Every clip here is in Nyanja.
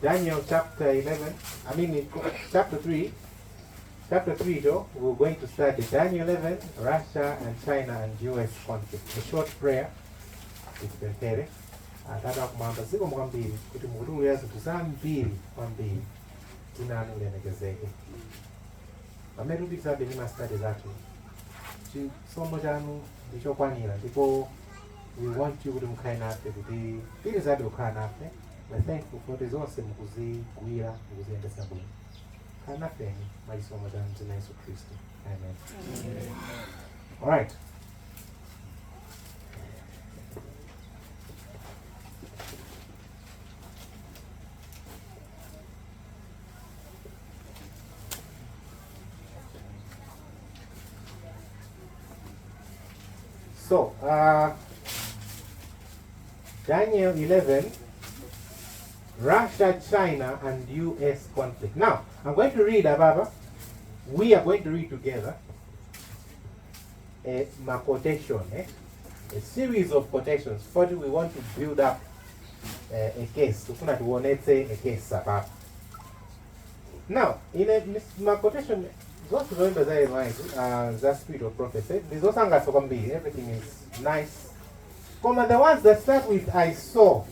Daniel chapter 11, I mean chapter 3, chapter 3 though, we're going to study Daniel 11, Russia and China and US conflict. A short prayer, tipemphere. Atate akumwamba, zikomo kwambiri kuti mukutiululira zinthu zambiri kwambiri, dzina lanu lilemekezeke. Pamene tikupitirizabe ndi ma studies athu, chisomo chanu ndi chokwanira ndipo we want you kuti mukhale nafe, kuti pitirizadi kukhala nafe. We're thankful for kuti zonse mukuzigwira, mukuziyendetsa bwino. Khala nafeni mwa chisomo chanu, dzina la Yesu Khristu, amen. All right. So, Daniel 11, Russia, China, and US conflict. Now, I'm going to read, Ababa. We are going to read together a my quotation, eh? A series of quotations. First, we want to build up a case. Tikufuna tionetse a case apapa. Now, in a my quotation, zonse zolemba za Ellen White, za Spirit of Prophecy, ndizosangalatsa kwambiri. Everything is nice. Koma the ones that start with "I saw"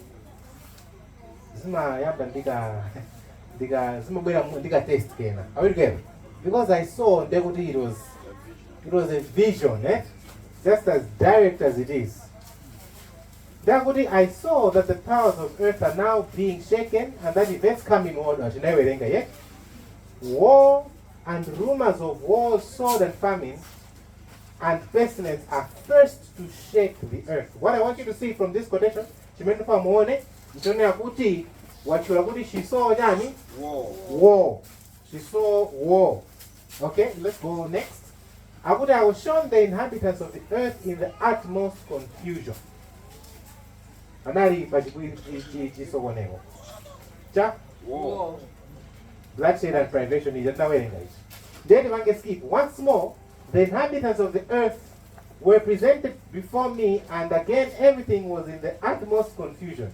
zimayamba ndika zimabwera ndika test kena. Are we together? Because "I saw" ndekuti it was a vision, eh? Just as direct as it is. Ndakuti "I saw that the powers of earth are now being shaken and that events come in order." Tinawerenga yet. "War and rumors of war, sword and famine and pestilence are first to shake the earth." What I want you to see from this quotation, chimene ndifuna muone, nchonena kuti watchula kuti she saw chani? War. War. She saw war. Okay, let's go next. Akuti "I was shown the inhabitants of the earth in the utmost confusion." Anali pa chisokoneko. Cha War. Bloodshed and privation ija tawerenga ichi. Then tipange skip. "Once more, the inhabitants of the earth were presented before me, and again everything was in the utmost confusion."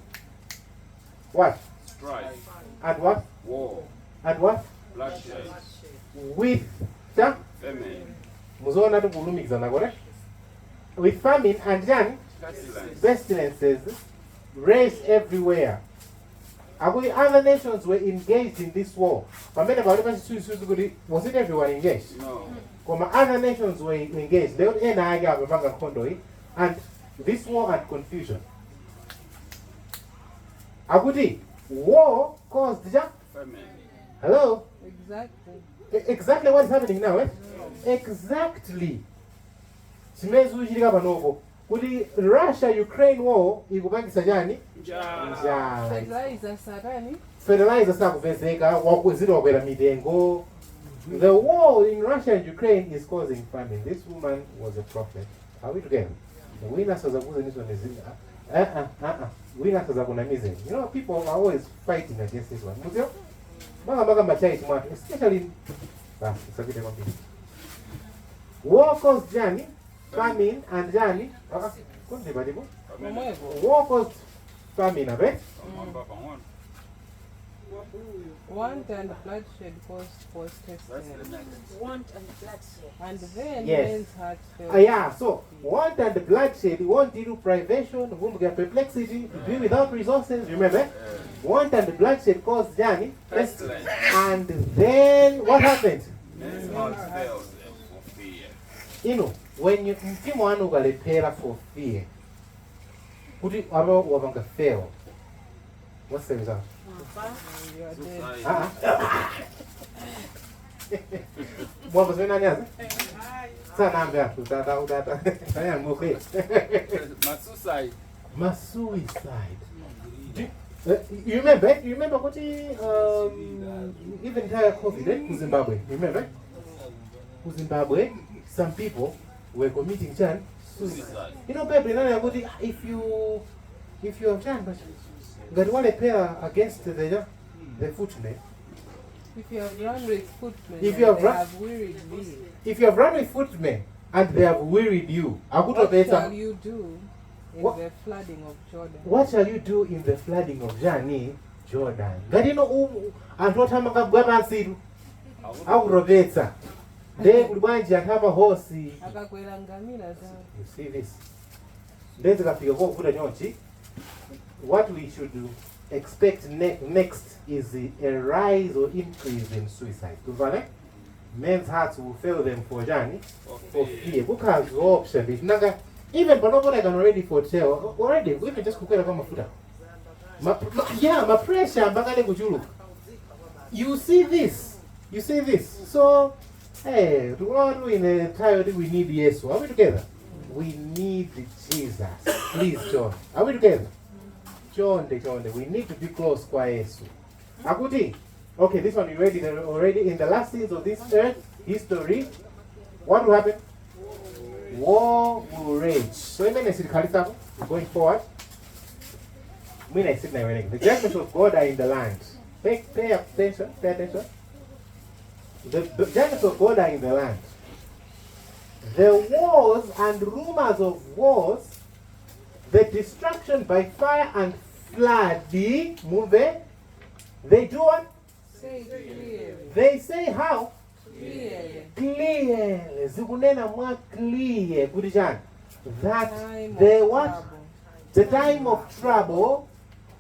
What? Strife. And what? War. And what? Bloodshed. With cha Famine. Muzoona tikulumikizana kore. With famine and chani? Pestilence. Pestilences raised everywhere. Akuti other nations were engaged in this war. Pamene pali pachisuisusu kuti was it everyone engaged? No. Koma other nations were engaged. Ndekuti ena ake amapanga nkhondo iyi and this war and confusion. Akuti war caused cha Famine. Hello? Exactly. Exactly what is happening now, eh? Exactly chimene zikuchitika panopo kuti Russia Ukraine war ikupangisa chani? Njala. Njala. Fertilizer satani. Fertilizer sakupezeka, wakwezira, wakwera mitengo. The war in Russia and Ukraine is causing famine. This woman was a prophet. Are we together? Wina sazakuze nizo wina sazakunamizeni. You know, people are always fighting against this one. Muzio maka machaiti mwatu especially. Basi, isapite kwambiri. War caused chani? Famine and chani? Ah, kundi palipo. Famine. Momweko. War caused famine ape. Pamwamba pang'ono. Want and bloodshed caused was That's the pestilence. next. Want and bloodshed. And then Yes. men's hearts failed. Yeah, so want and bloodshed, want due privation, kumbukira perplexity, to be without resources, remember? Want and bloodshed caused chani? Pestilence. And then what happened? Men's hearts failed them for fear. When you mtima wanu ukalephera for fear, kuti apa wapanga fail, what's the result? You are dead. Suicide. Ah, ah. Mwambo zimene anyaza? Sanambe anthu tata utata. Tanya mokwe. Ma suicide. Ma suicide. You remember? You remember kuti even entire COVID, eh, ku Zimbabwe, you remember? Ku Zimbabwe, some people were committing chani? Suicide. Suicide. You know, Bible inanena kuti if you have chani but ngati walephera against the footmen. If you have run with footmen, If you and have they have wearied thee, If you have run with footmen and they have wearied you, what akutopetsa. Shall you do in What- the flooding of Jordan? What shall you do in the flooding of chani? Jordan. Ngati ino anthu othamanga kugwa pansitu akutopetsa, nde kuli bwanji anthu apahosi? Akakwera ngamira zawo. You see this? Nde zikafika kovuta chonchi, what we should expect next is a rise or increase in suicide. Tumvane? Men's hearts will fail them for chani? For fear. Kukhala zoopsa ndithu. Nanga even panopo I can already foretell already, even just kukwera kwa mafuta, yeah, ma pressure ambakale kuchuluka. You see this? You see this? So hey, tikuona in a time we need Yesu. Are we together? We need Jesus. Please, John, are we together? Chonde chonde, we need to be close kwa Yesu. Akuti, okay, this one we read it already. In the last scenes of this earth history, what will happen? War will rage. So imene silikhalitsapo going forward, mwina isitinayiwerenge. The judgments of God are in the land. Pay attention, pay attention. The judgments of God are in the land. The wars and rumors of wars, the destruction by fire and flood, move. They do what? Say clearly. They say how? Clearly. Clearly. Zikunena mwa clear kuti chani? That Time the of what? trouble. The time of trouble,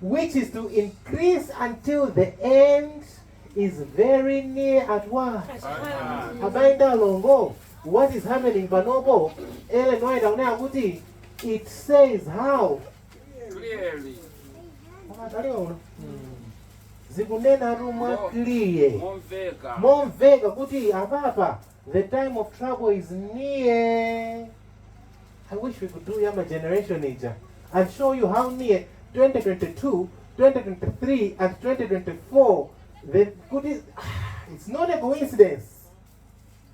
which is to increase until the end, is very near at what? Abaenda longo, what is happening panopo? Ellen White akunena kuti it says how? Clearly. Akataliona. Zikunena mwa clear, Momveka. momveka kuti apapa the time of trouble is near. I wish we could do yama generation ija and show you how near 2022, 2023 and 2024. The kuti it's not a coincidence,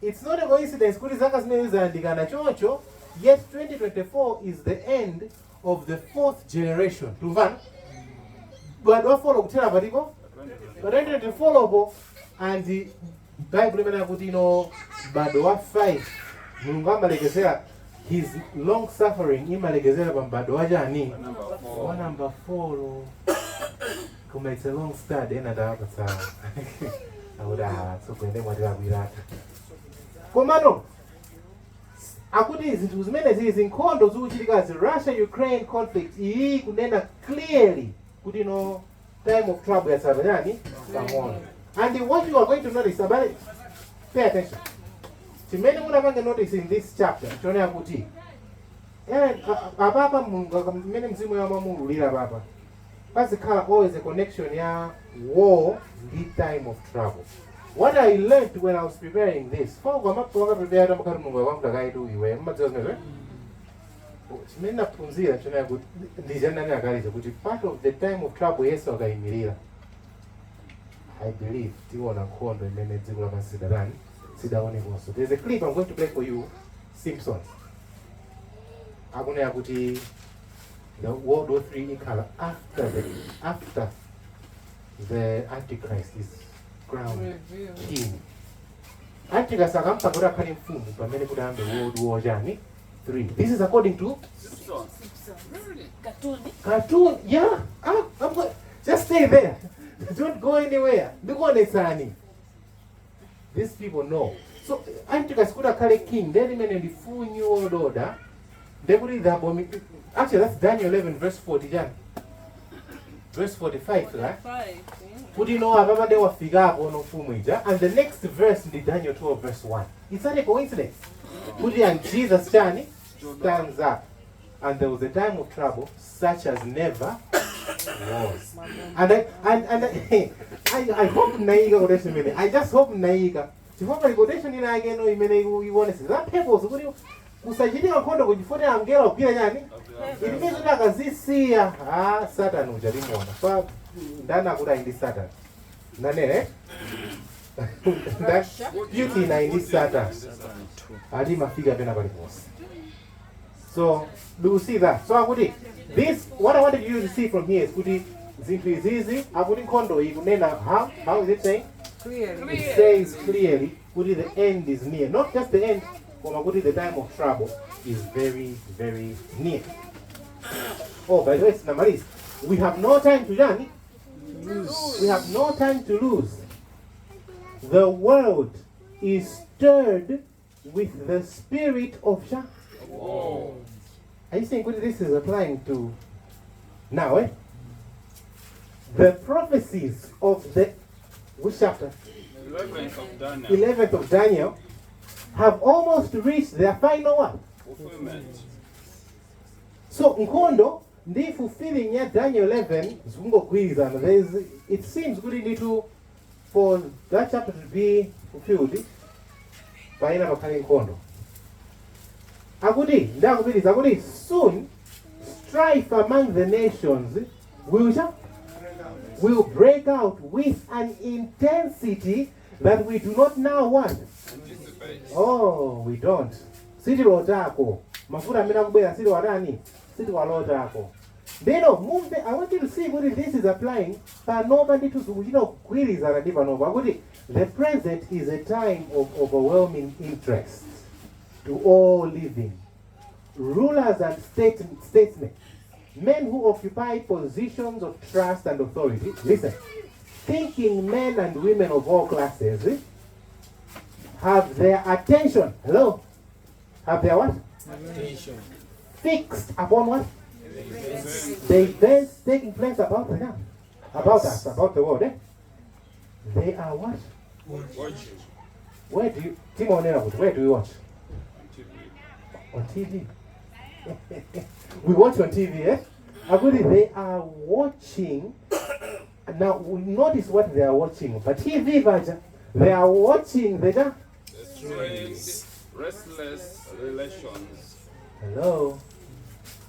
it's not a coincidence kuti zaka zimene zayandikana choncho, yet 2024 is the end of the fourth generation. Tumvana? But wafolo kuthera patiko pa 2024 po, and Bible imene akuti ino m'bado wa 5 Mulungu amalekezera his long suffering, imalekezera pa m'bado wa chani? Number Wa 4. Number 4. Koma it's a long study. Ena tawapatsa akuti ah, tsogwende mwatilakwiratu. Komano akuti zinthu zimene zili zinkhondo zikuchitikazi, Russia Ukraine conflict iyi, kunena clearly kuti no time of trouble yatsala chani? Pang'ono. And what you are going to notice about it, pay attention, chimene munapange notice in this chapter chionera kuti apapa Mulungu mmene mzimu yamamululira papa, pazikhala always a connection ya war ndi time of trouble. What I learned when I was preparing this, wakaprepare tamakati Mulungu akwamkuta kaitu iwe mmadziwa zimenezo, eh? Chimene naphunzira chionera kuti ndichanani akaliza kuti part of the time of trouble Yesu akayimirira, I believe tiona nkhondo imene dziko lapansi sidatani sidaonekonso. There's a clip I'm going to play for you. Simpsons akunena kuti the World War III ikhala after the Antichrist is crowned Review. king. Antichrist akampaka kuti akhale mfumu pamene kuti ayambe World War chani? 3. This is according to Simpsons. Really? Cartoon. Cartoon, yeah. Ah, just stay there, don't go anywhere. Ndikuonetsani. These people know. So Antichrist kuti akhale king, then imene ndi full new world order, ndekuti the actually that's Daniel 11 verse 40 chani, verse 45, right? Five. Yeah. Kuti no apapa nde wafikapo no mfumu ija, and the next verse ndi Daniel 12 verse 1. It's not a coincidence kuti and Jesus chani? Stands up, and there was a time of trouble such as never was. And I hope naika quotation imene. I just hope naika, chifukwa pali quotation ina yake ino imene ikuonesa za purpose kuti kusachitika nkhondo kuchifukwa angelo akugwira chani? It means kuti akazisiya, ah, Satan uja timuona pa ndani akuti ayi ndi Satan nanene Putin ayi ndi Satan ali mafika pena paliponse. So do you see that? So akuti this, what I wanted you to see from here is kuti zinthu izizi akuti nkhondo iyi kunena how is it saying? Clearly. It says clearly kuti the end is near. Not just the end, koma kuti the time of trouble is very very near. Oh, by the way, sinamaliza. We have no time to chani? We have no time to lose. The world is stirred with the spirit of Jah. War. Are you saying this is applying to now, eh? The prophecies of the, which chapter? 11th of Daniel. 11th of Daniel have almost reached their final what? Fulfillment. So nkhondo ndi fulfilling ya Daniel 11 zikungogwirizana. It seems kuti ndithu for that chapter to be fulfilled paina pakhale nkhondo. Akuti ndakupitiriza akuti soon strife among the nations will break out with an intensity that we do not now want. Anticipate. Oh, we don't. Sitilotako. Mafuta amene akubwera sitiwatani? Sitiwalotako. Ndeno mumve, I want you to see kuti this is applying panopa ndithu zikuchita kugwirizana ndi panopa kuti the present is a time of overwhelming interest to all living rulers and statesmen, men who occupy positions of trust and authority. Listen, thinking men and women of all classes have their attention, hello, have their what? Attention. Fixed upon what? The events taking place about them, about us, about the world. Eh? They are what? Watching. Where do you, Timo where do we watch? On TV. On TV. We watch on TV, eh? Akuti they are watching. Now, we notice what they are watching. But TV, paja, they are watching the The strained, restless relations. Hello.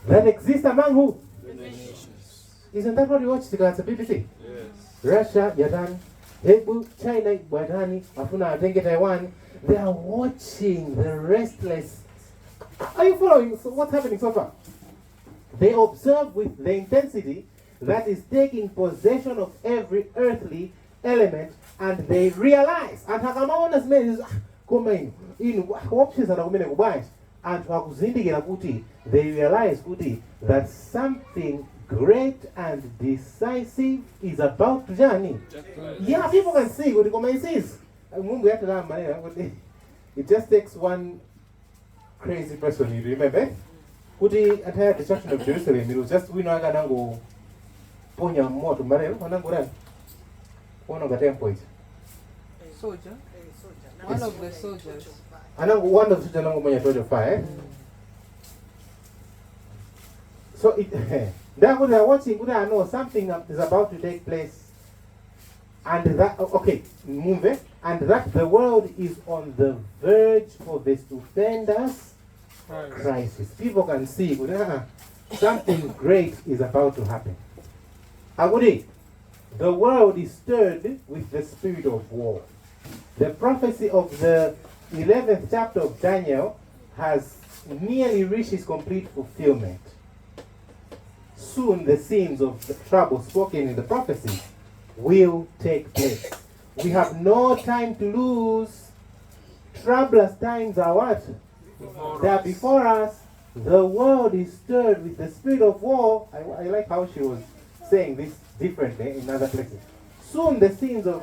That exist among who? The nations. Isn't that what we watch at the BBC? Yes. Russia, yatani, Hebu, China, yatani, afuna atenge Taiwan. They are watching the restless. Are you following so what's happening so far? They observe with the intensity that is taking possession of every earthly element, and they realize. Anthu akamaona zimene ah, koma inu inu kuopsezana kumene kubwanji anthu akuzindikira kuti they realize kuti that something great and decisive is about to chani. Take place. Yeah, people can see kuti koma izizi Mungu yatala manena kuti it just takes one crazy person, you remember, eh? Kuti entire destruction of Jerusalem, it was just wina akanangoponya moto maneno anangorani kuononga temple ija. Soldier. One of the soldiers. Anango one of the soldiers anangoponya torch of fire, eh? So it therefore they are watching kuti I know something is about to take place, and that, okay, move, and that the world is on the verge of a stupendous crisis. People can see kuti, something great is about to happen. Akuti the world is stirred with the spirit of war. The prophecy of the 11th chapter of Daniel has nearly reached its complete fulfillment. Soon the scenes of the trouble spoken in the prophecies will take place. We have no time to lose. Troublous times are what? Before They are us. before us. The world is stirred with the spirit of war. I like how she was saying this differently in other places. Soon the scenes of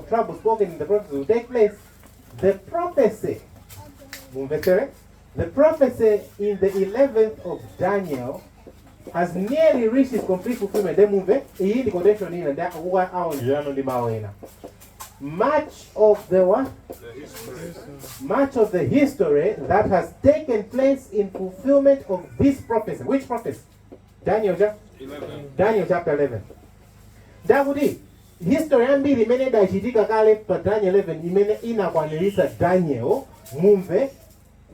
trouble spoken in the prophecies will take place. The prophecy, mumvetsere? The prophecy in the 11th of Daniel has nearly reached its complete fulfillment. Then mumve, iyi ndi quotation ina ndi akuwa aonjerano ndi mawu ena. Much of the what? The history. Much of the history that has taken place in fulfillment of this prophecy. Which prophecy? Daniel, 11. Daniel chapter 11. Ndakuti history yambiri imene idachitika kale pa Daniel 11 imene inakwaniritsa Daniel, mumve,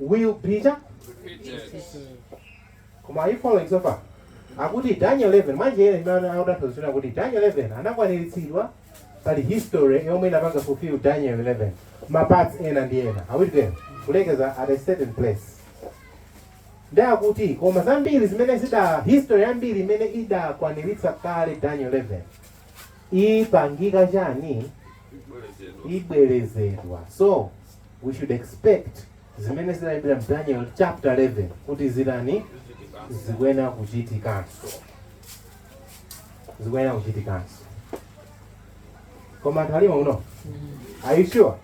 will be Repeated. Koma are you following so far? Akuti Daniel 11 manje ene imene akutanthauza kuti Daniel 11 anakwaniritsidwa pali history yomwe inapanga fulfill Daniel 11 ma parts ena ndi ena. Are we together? Kulekeza at a certain place. Ndakuti koma zambiri zimene zida history yambiri imene idakwaniritsa kale Daniel 11 ipangika chani? Ibwerezedwa. Ibwerezedwa. So we should expect zimene zidayambira mu Daniel chapter 11 kuti zitani? Zichitika. Zikuyenera kuchitikanso, zikuyenera kuchitikanso. Koma anthu alimo muno? Are you sure?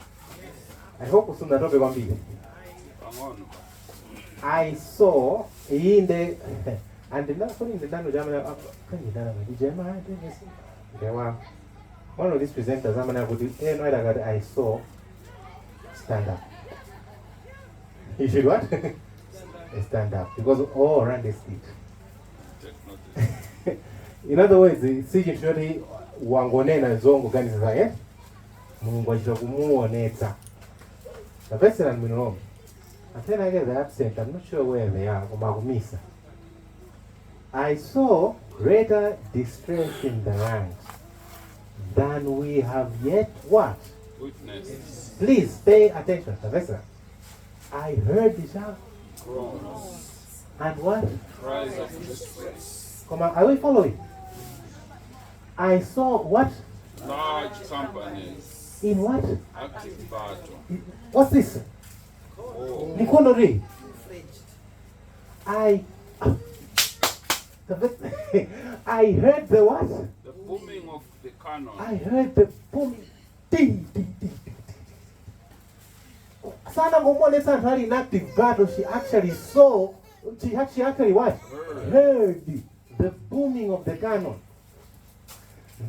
I hope sunatope kwambiri. Pang'ono. I saw inde and kodi ndindano chamene kandindana ndi Jeremiah Ndewa one of these presenters amene akuti eno akati, "I saw, stand up." You should what? Stand up, because all around this seat. Take notice. In other words, si chinthu choti wangonena zongoganiza zake, Mulungu achita kumuonetsa. Tapesera bwino lomwe. Anthu ake, they're absent. I'm not sure where they are, koma akumisa. I saw greater distress in the land than we have yet what? Witness. Please pay attention. Tapesera. I heard the shout Groans. and what? Cries of distress. Come on, are we following? I saw what? Large companies. In what? Active battle. What's this? War. Nkhondo ri. I I heard the what? The booming of the cannon. I heard the booming. Ding, ding, ding, ding, ding. Sana ngomuonetsa anthu ali in active battle. She actually saw, she actually what? Heard. Heard the booming of the cannon.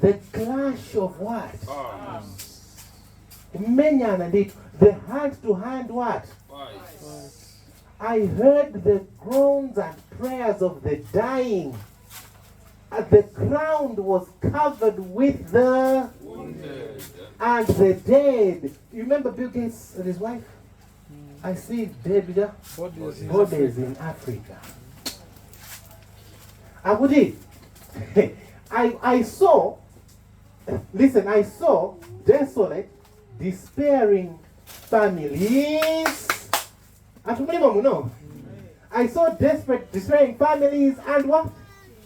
The clash of what? Arms. Kumenyana ndithu. The hand to hand what? Fights. I heard the groans and prayers of the dying. The ground was covered with the Wounded. And the dead. You remember Bill Gates and his wife? I see dead Bodies in bodies in Africa. Akuti, I saw, listen, I saw desolate, despairing families. Anthu mulimo muno. I saw desperate, despairing families and what?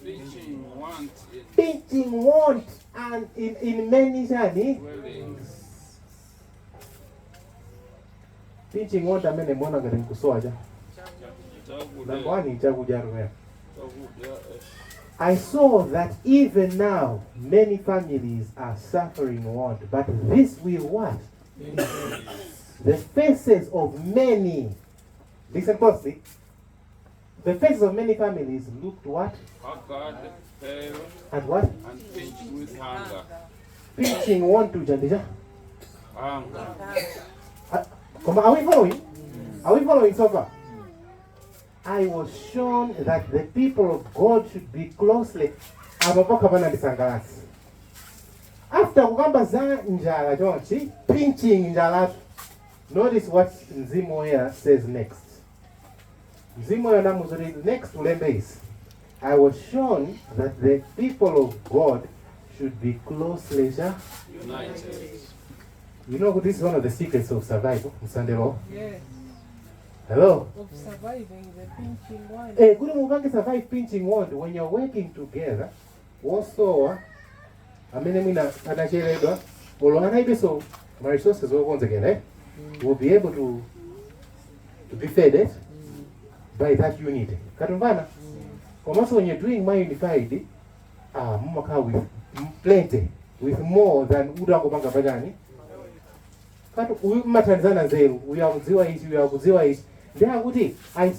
Pinching want in Pinching want and in many chani. Dwellings. Pinching want amene muona ngati nkusowa cha. Number Chakudya. one, chakudya rumwe. Chakudya. I saw that even now many families are suffering want, but this will what? The faces of many, listen closely, the faces of many families looked what? Haggard, pale, And what? And pinched with hunger. Pinching want to jandija. Hunger. Come on, are we following? Are we following so far? I was shown that the people of God should be closely apo panandisangalatsa after kukamba za njala chonchi, pinching njalatu. Notice what Mzimu Woyera says next. Mzimu Woyera namuuza kuti next ulembe izi: I was shown that the people of God should be closely United. You know, this is one of the secrets of survival, Sunday law. Yes. Hello? Of surviving the pinching one. Eh, kuti mupange survive pinching want, when you're working together, wosowa amene mwina anacheredwa olo anaibenso ma resources okonzekera, eh, will be able to be fed, eh, by that unity. Katumvana komanso when you're doing my unified, ah, mumakhala with plenty, with more than utangopanga pachani kati uyu mmathandizana nzeru, uyu akudziwa ichi, uyu akudziwa ichi. Ndi akuti I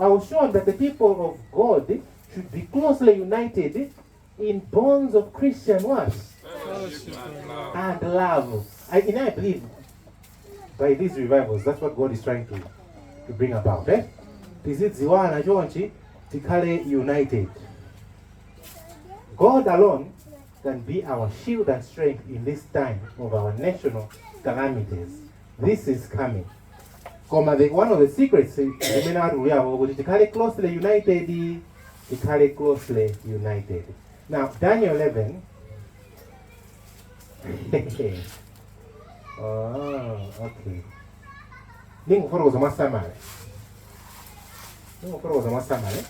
was shown that the people of God should be closely united in bonds of Christian what? Fellowship and love. And love. And I believe by these revivals, that's what God is trying to bring about, eh? Tizidziwana chonchi, tikhale united. God alone can be our shield and strength in this time of our national calamities. This is coming. Koma one of the secrets zimene atuluyapo kuti tikhale closely united, tikhale closely united. Now, Daniel 11. Oh, okay. Ningufotokoza mwasamale. Ningufotokoza mwasamale.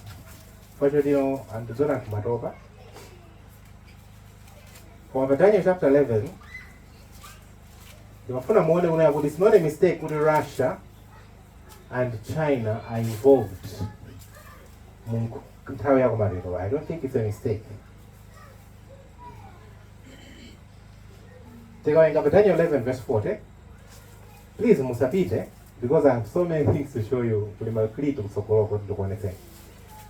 Pacho lino anthu anthu matopa. Koma pa Daniel chapter 11 ndimafuna muone kunena kuti it's not a mistake kuti Russia and China are involved mu nthawi ya kumapeto. I don't think it's a mistake. Tikawerenga pa Daniel 11 verse 40. Please musapite, because I have so many things to show you. Kuli ma clip msokolo kuti ndikuonetseni.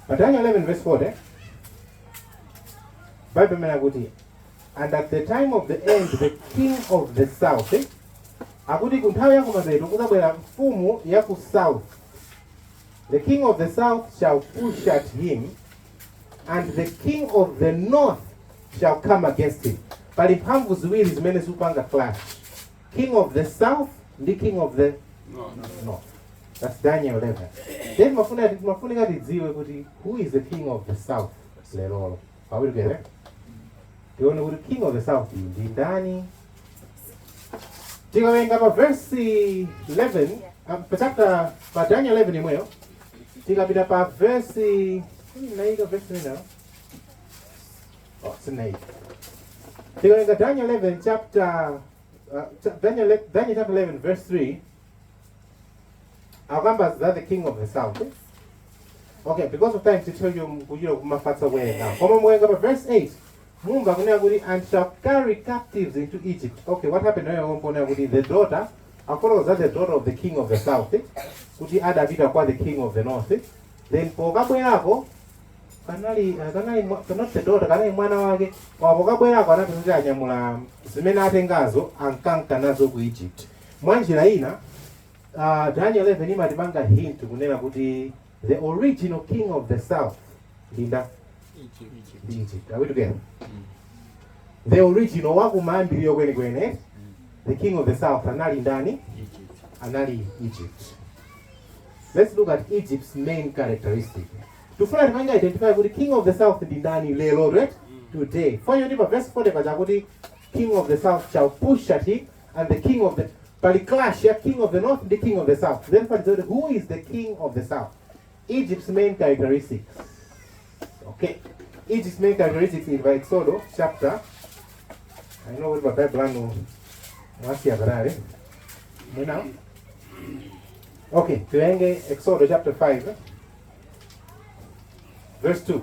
Pa Daniel 11 verse 40, Bible imanena kuti, "And at the time of the end the king of the south," eh? Akuti ku nthawi yakumapeto kuzabwera mfumu ya ku south. "The king of the south shall push at him, and the king of the north shall come against him." Pali mphamvu ziwiri zimene zikupanga clash, king of the south ndi king of the No. north. That's Daniel 11. Then mafunika tidziwe kuti who is the king of the south lerolo. Are we together? Tione kuti king of the south iyi ndi ndani. Tikawerenga pa verse 11, pa chapter, pa Daniel 11 imweyo, tikapita pa verse, naika verse ina, oh, sinaika. Tikawerenga Daniel 11 chapter, Daniel chapter 11 verse 3, akamba za the king of the south. Okay, because of time titell you kuchira kumafatsa kuwerenga, koma muwerenga pa verse 8, mumva kunena kuti, "And shall carry captives into Egypt." Okay, what happened there? Mponena kuti the daughter, akufotokoza the daughter of the king of the south, kuti adapita kwa the king of the north. Then pokabwerako kanali not the daughter, kanali mwana wake, koma pokabwerako anapeza kuti anyamula zimene atengazo, ankanka nazo ku Egypt. Mwanjira ina, Daniel 11 imatipanga hint kunena kuti the original king of the south ndinda? Ndi Egypt. Are we together? The original, wakumayambiriro kwenikweni, the king of the south anali ndani? Anali Egypt. Let's look at Egypt's main characteristic. Tifuna tipange identify kuti king of the south ndi ndani lero, right? Today fanyo ndi pa verse 40 paja kuti king of the south shall push at him and the king of the, pali clash ya king of the north ndi king of the south. Then pali kuti who is the king of the south? Egypt's main characteristics. Okay, Egypt's main characteristics in by Exodus chapter, I know what my Bible anu mwasiya kalale mwina. Okay, tiwerenge Exodus chapter 5 verse 2.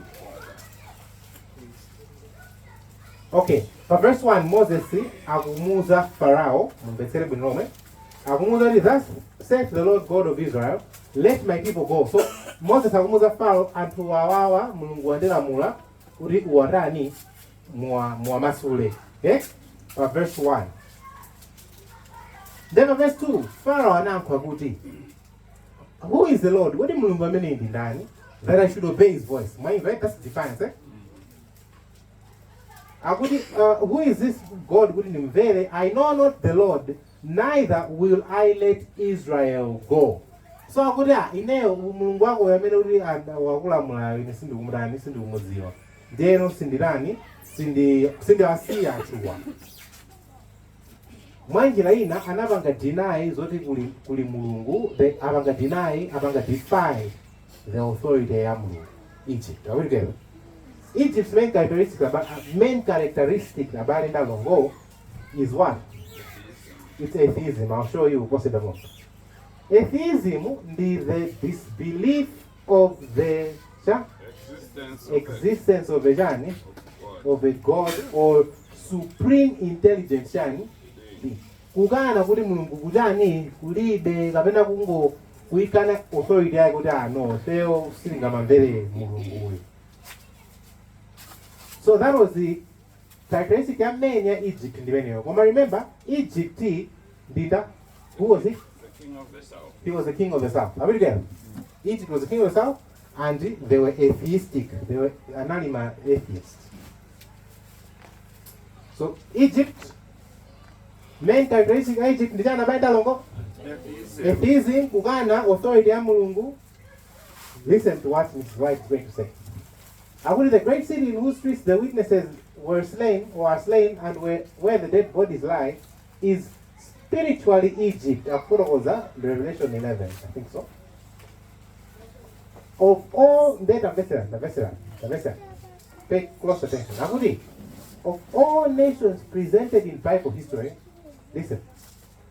Okay, pa verse 1 Moses akumuuza Farao, mumvetsere bwino lomwe, akumuuza kuti, "Thus saith the Lord God of Israel, let my people go." So Moses akumuuza Farao, anthu awawa Mulungu wandilamula kuti uwatani, muwamasule, eh? Pa verse 1. Then pa verse 2, Farao anayankha kuti, "Who is the Lord?" Kodi Mulungu amene ndi ndani that I should obey his voice? Mwaimva, right? That's defiance, eh? Akuti, "Who is this God kuti ndimvere? I know not the Lord, neither will I let Israel go." So akuti, ah, ineyo Mulungu wako amene kuti wakulamulayo ine sindikumutani, sindikumudziwa, ndiyeno sinditani, sindiwasiya anthuwa. Mwanjira ina anapanga deny zoti kuli Mulungu. Apanga deny, apanga defy the authority ya Mulungu, Egypt. Are we together? Egypt's main characteristic, abale ndalongo, is what? It's atheism. I'll show you possible. Atheism ndi the disbelief of the cha Existence of existence of a chani? Of God. Of a God or supreme intelligence chani? Being. Kukana kuti Mulungu kuchani, kulibe, kapena kungo kuyikana authority yake kuti, ah, no, ifeyo sitingamamvere Mulungu uyu. So that was the characteristic ya main ya Egypt ndimeneyo. Koma remember, Egypt ndinda? Who was he? The king of the south. He was the king of the south. Are we together? Egypt was the king of the south, and they were atheistic. They were anonymous atheists. So Egypt, main characteristic ya Egypt ndi chani, abale ndalongo? Atheism. Atheism, kukana authority ya Mulungu. Listen to what Mrs. White is going to say. Akuti, "The great city in whose streets the witnesses were slain or are slain and where the dead bodies lie is spiritually Egypt." Akufotokoza Revelation 11, I think so. Of all, ndeta mvesera, mvesera. Pay close attention. Akuti, "Of all nations presented in Bible history," listen,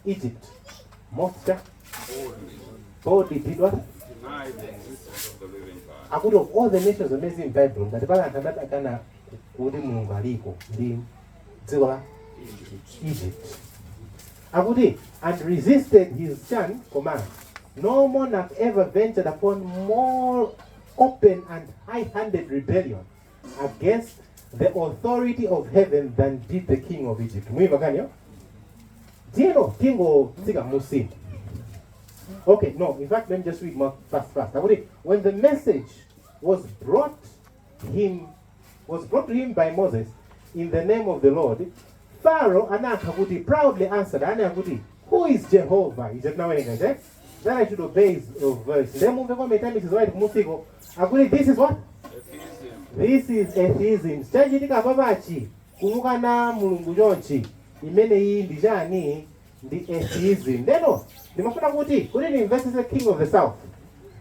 "Egypt most Boldly boldly did what?" deny the existence of the living God. Akuti of all the nations amazing in Bible, ngati pali anthu amene akana kuti Mulungu aliko, ndi dziko la Egypt. Akuti, and resisted his son command. No monarch ever ventured upon more open and high-handed rebellion against the authority of heaven than did the king of Egypt. Muimva kanyo? Ndiyeno tingotsika musimu. Okay, no, in fact, let me just read more fast, fast. Akuti, when the message was brought to him by Moses in the name of the Lord, Pharaoh anayankha kuti proudly answered, anayankha kuti, "Who is Jehovah?" Ije tinawerenga je? That I should obey his voice. Then mumve kwa metami is right musiko. Akuti, this is what? Atheism. This is atheism. Chachitika papachi kumukana Mulungu chonchi imene iyi ndi chani? Ndi atheism. Ndeno ndimafuna kuti ndimvetsetse king of the south,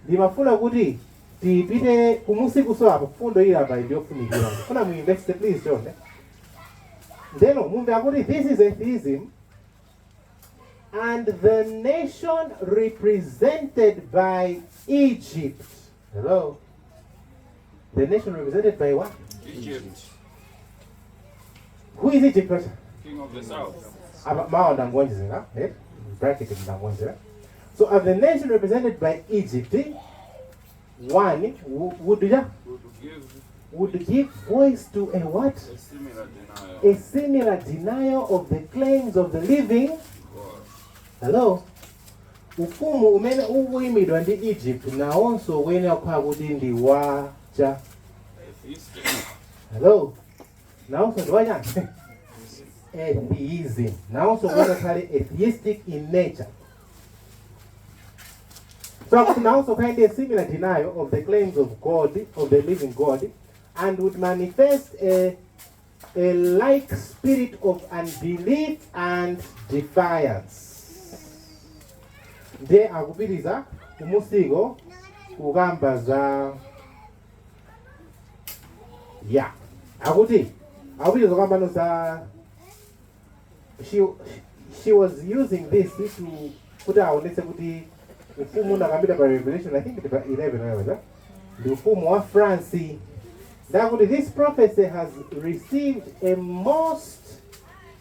ndimafuna kuti tipite kumusiku. So apo fundo ili apa ndiyofunikira, ndifuna muinveste, please, chonde. Ndeno mumve akuti this is atheism, and the nation represented by Egypt. Hello? The nation represented by what? Egypt. Who is Egypt, person? King of the south. Apa mawa ndangonjezera, eh? Bracket ndangonjezera. So the nation represented by Egypt, one would, yeah, Would give would give voice to a what? A similar denial. A similar denial of the claims of the living God. Hello? Ufumu umene ukuyimidwa ndi Egypt nawonso ukuyenera kukhala kuti ndi wacha Atheistic. Hello? Nawonso ndi wachani? Atheism. Nawonso ukuyenera kukhale atheistic in nature. So akuti nawonso kind a similar denial of the claims of God, of the living God, and would manifest a like spirit of unbelief and defiance. Ndiye akupitiriza kumusiko kukamba za ya akuti akupitiriza kukambano za she was using this to kuti aonetse kuti ufumu unakambira pa Revelation, I think ndi pa 11 whatever, ndi ufumu wa France. Ndakuti this prophecy has received a most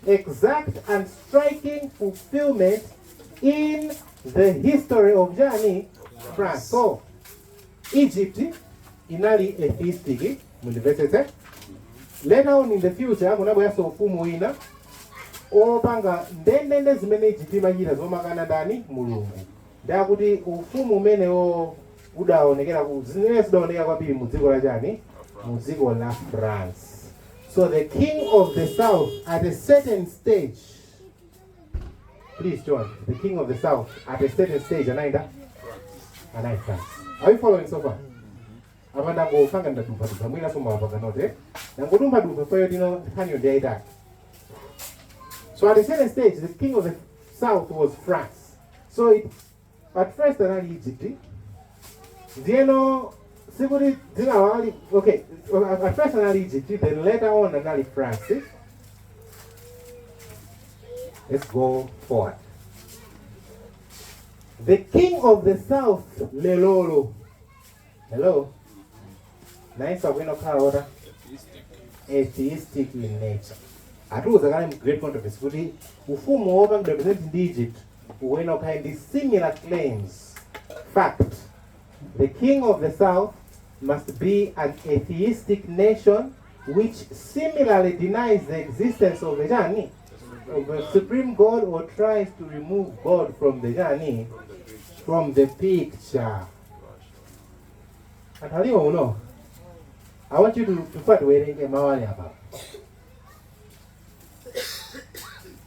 exact and striking fulfillment in the history of chani? France. So Egypt inali atheistic, mundimvetsetse. Later on in the future kunabweranso ufumu wina opanga ndendende zimene Egypt imachita zomakana ndani? Mulungu. Ndakuti ufumu umenewo udaonekera zimene zidaonekera kwambiri mu dziko la chani? Mu dziko la France. So the king of the south at a certain stage, please join, the king of the south at a certain stage anaenda anayi France. Are you following so far? Apa ndangofanga ndadumphadumpha, mwinaso mwapanga note ndangodumphadumpha fayo tino nkhaniyo ndiyayitali. So at a certain stage the king of the south was France. So it at first anali Egypt. Ndiyeno sikuti dzina wali, okay, at first anali Egypt, then later on anali France. Let's go forward. The king of the south lelolo, hello, nayenso akuyenera kukhala ota Atheistic. Atheistic in nature. Atiuza kale mu Great Controversy kuti ufumu wopangidwa represent ndi Egypt ukuyenera kukhala ndi similar claims. Fact, the king of the south must be an atheistic nation which similarly denies the existence of the chani, of the supreme God, or tries to remove God from the chani, From the picture. From the picture. Anthu aliwo uno, I want you to start tiwerenge mawali apa.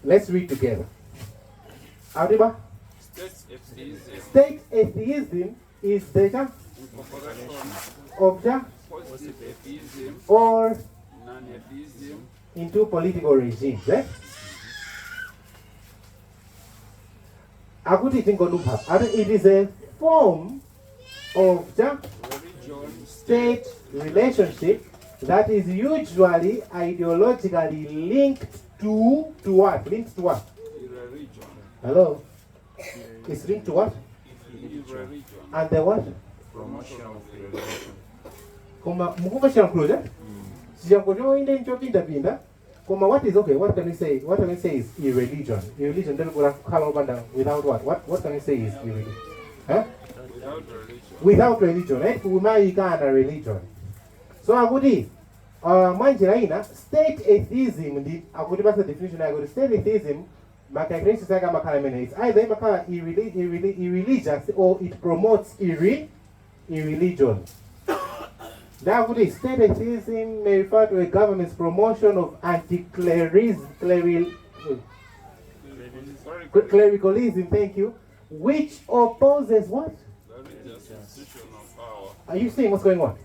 Let's read together. Adiba. State atheism. State atheism is the Incorporation of the positive atheism, or non-atheism, into political regimes, eh? Akuti tingodumpha. Ati it is a form of the religion, state relationship that is usually ideologically linked to what? Linked to what? Irreligion. Hello? It's linked to what? Irreligion. And the what? Promotion of religion. Koma mukumva chiyankhulo cha chiyankhulo choyinde nchopindapinda. Koma what is okay? What can we say? What can we say is irreligion? Irreligion then kukhala opanda without what? What can we say is irreligion? Huh? Without religion. Without religion, right? Kumayikana religion. So akuti mwanjira ina state atheism ndi akuti basa definition yake kuti state atheism ma characteristics ake amakhala imene it's either imakhala irreligious or it promotes irreligion. Ndakuti state atheism may refer to a government's promotion of anti-clericism, clericalism, thank you, which opposes what? Religious institution of power. Are you seeing what's going on?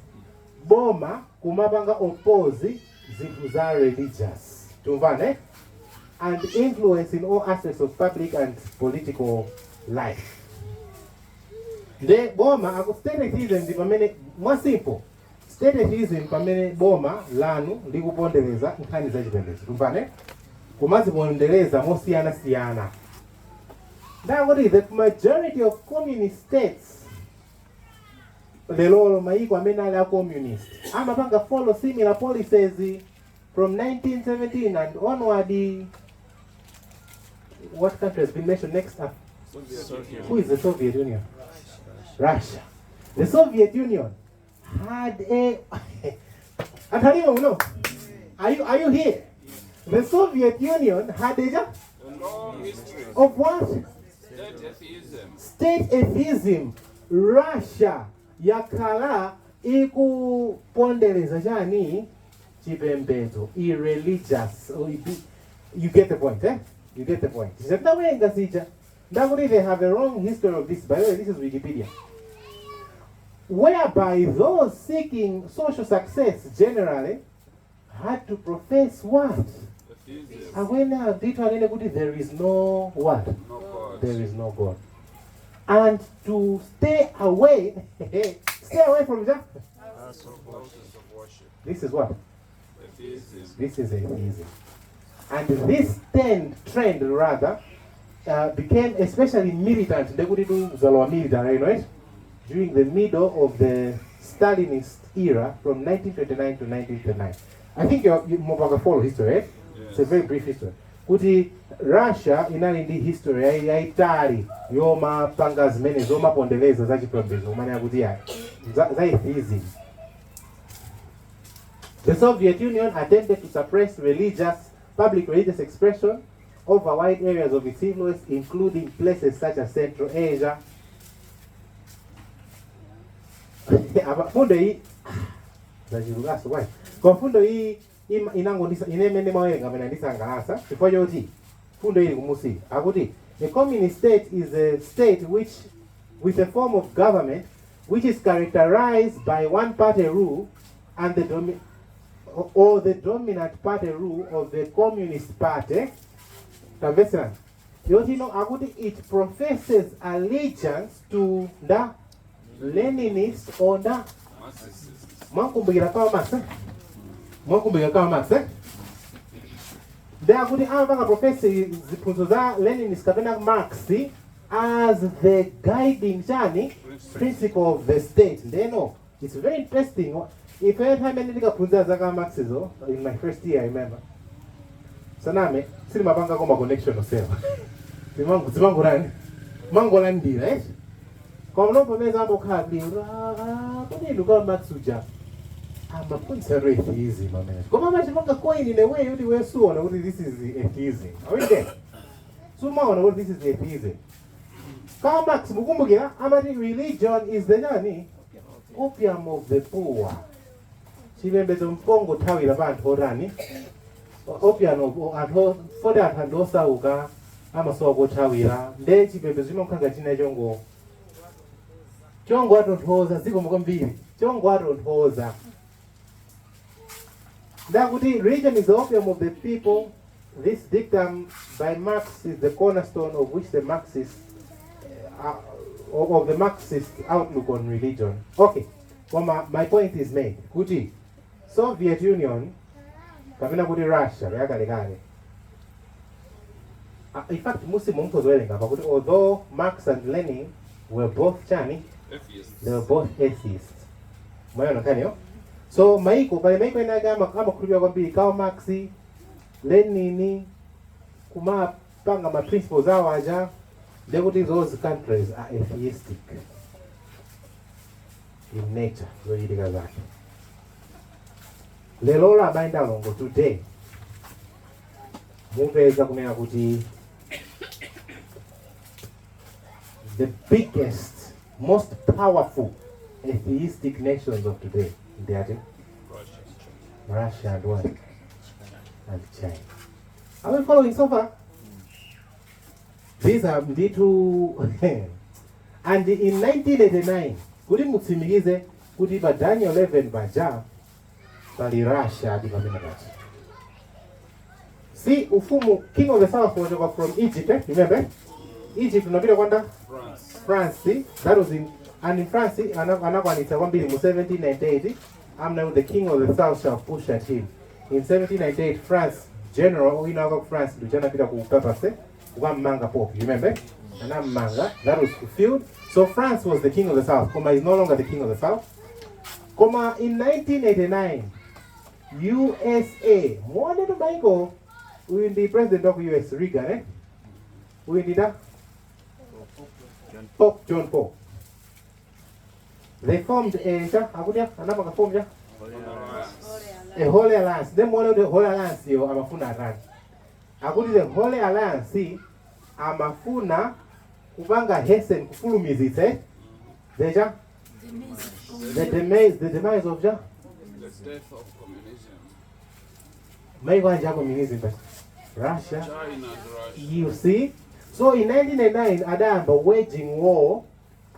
Boma kumapanga oppose zinthu za religious. Tumvane? And influence in all aspects of public and political life. Nde boma aku state atheism ndi pamene mwa simple state atheism pamene boma lanu likupondereza nkhani za chipembedzo. Tumvane? Kumazipondereza mosiyanasiyana. Ndakuti the majority of communist states lelolo maiko amene ali a communist amapanga follow similar policies from 1917 and onward. What country has been mentioned next up? Soviet Union. Who is the Soviet Union? Russia. The Soviet Union had a Atalima, no? Are you here? The Soviet Union had a A long history. Of what? State atheism. State atheism. Russia yakhala ikupondereza chani? Chipembedzo, irreligious. Oh, you get the point, eh? You get the point. Ndawerenga zija ndakuti they have a long history of this. By the way, this is Wikipedia, whereby those seeking social success generally had to profess what? Atheism. Akwena ndithu anene kuti there is no what? No God. There is no God. And to stay away from that. Houses of worship. This is what? Atheism. This is atheism. And this trend rather, became especially militant, ndekuti zalowa military, right? During the middle of the Stalinist era from 1929 to 1939. I think you mupanga follow history, right? It's a very brief history. Kuti Russia inali ndi history yayitali yomapanga zimene zomapondereza za chipembedzo kumene akuti ya za atheism. The Soviet Union attempted to suppress public religious expression over wide areas of its influence, including places such as Central Asia. Apa fundo iyi zachilukaso kwai koma fundo iyi inangondisa ine imene mawerenga amene andisangalatsa chifukwa choti fundo ili kumusi akuti a communist state is a state which with a form of government which is characterized by one party rule and the or the dominant party rule of the Communist Party. Tamveserani yotino akuti it professes allegiance to the Leninist or the Marxist. Mwakumbukira Karl Marx, eh? Mwakumbukira Karl Marx, eh? Ndi akuti amapanga profess ziphunzitso za Leninist kapena Marx as the guiding chani? Principle of the state. Ndeno it's very interesting. Ife nthawi imene ndikaphunzira za Karl Marxizo in my first year, I remember saname silimapanga koma connection osewa zimangurani mangolandira, eh? Koma mnopomeza ambokhala bwino kodi inu Karl Marx uja amaphunzitsa atheism amene koma amachipanga coin in a way kuti wesuona kuti this is atheism. Are we there? Sumaona kuti this is atheism. Karl Marx mukumbukira amati religion is the chani? Opium of the poor. Chipembedzo mpongo thawira pa anthu otani? Opium of anthu foti anthu anthu osauka amasowa kothawira nde chipembedzo chimakhala china chongo chongo atonthoza zikomo kwambiri chongo atonthoza. Ndakuti religion is the opium of the people. This dictum by Marx is the cornerstone of which the Marxist of the Marxist outlook on religion. Okay, well, my point is made kuti Soviet Union kapena kuti Russia yakalekale. In fact musi mumpozowerenga pakuti although Marx and Lenin were both chani? Atheists. They were both atheists. Mwaona nkhaniyo? So maiko pali maiko ena ake amakhulupirira kwambiri Karl Marx. Lenin kumapanga ma principles awo aja, ndekuti those countries are atheistic in nature. Zochitika zake lero, abale ndi alongo, today mupeza kunena kuti the biggest, most powerful atheistic nations of today ndi ati? Russia. Russia and what? And China. Are we following so far? These are ndithu. And in 1989, kuti mutsimikize kuti pa Daniel 11 paja pali Russia adi pamene paja. See, ufumu, king of the south wachoka from Egypt, eh? Remember? Egypt unapita kwanda France. France, that was in, and in France anakwanitsa kwambiri mu 1798. I'm now the king of the south shall push at him. In 1798, France general wina waka ku France ndi anapita ku papacy kukammanga Pope, you remember? Anammanga, that was fulfilled. So France was the king of the south. Koma is no longer the king of the south. Koma in 1989, USA, muone tu maiko, uyu ndi president wa ku US, Reagan, eh? Uyu ndi da Pope John Paul. They formed a cha akuti anapanga form cha a Holy Alliance. Then muone the Holy Alliance yo amafuna atani? Akuti the Holy Alliance amafuna kupanga hasten, kufulumizitsa, eh? Zecha the demise of ja The death of communism. Maiko anja communism, but Russia, China and Russia. You see? So in 1999 adayamba waging war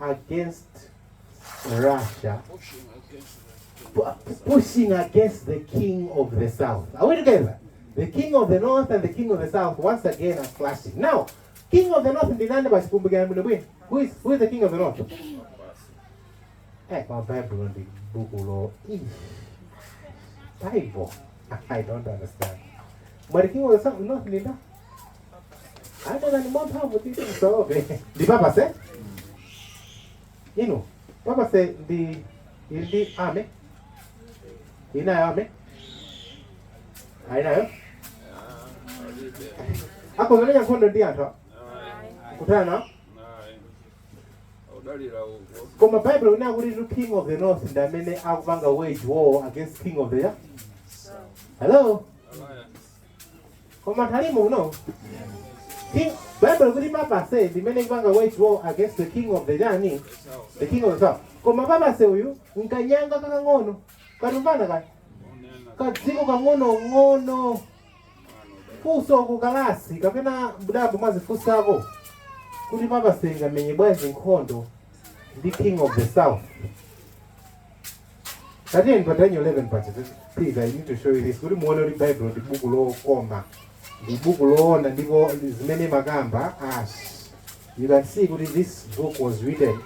against Russia, Pushing against the pushing against the king of the south. Are we together? The king of the north and the king of the south once again are clashing. Now, king of the north ndi ndani pasikumbukira bwino bwino? Who is the king of the north? Eh, kwa Bible ndi buku lo. Ish. Bible. I don't understand. But the king of the south, north ndi ndani? Ata ni mwamphamvu titi msaope. Ndi papacy? Ino, papacy ndi ndi army. Inayo army? Ainayo? Akozolenya nkhondo ndi anthu kutana. Udalira uko. Koma Bible inena kuti to king of the north ndi amene akupanga wage war against king of the, hello? Alliance. Koma talimo uno king, Bible kuti papacy ndimene ikupanga wage war against the king of the chani? South. The king of the south. Koma papacy uyu nkanyanga kakang'ono katumvana kaya Onena. Kadziko kang'ono-ng'ono. Funso kukalasi kapena mdambo mwazifunsako kuti papacy ingamenye bwanji nkhondo ndi king of the south? Tatiyeni pa Daniel 11 paja. Please, I need to show you this kuti muone kuti Bible ndi buku lokoma, ndi buku loona, ndipo zimene makamba ash, you can see kuti this book was written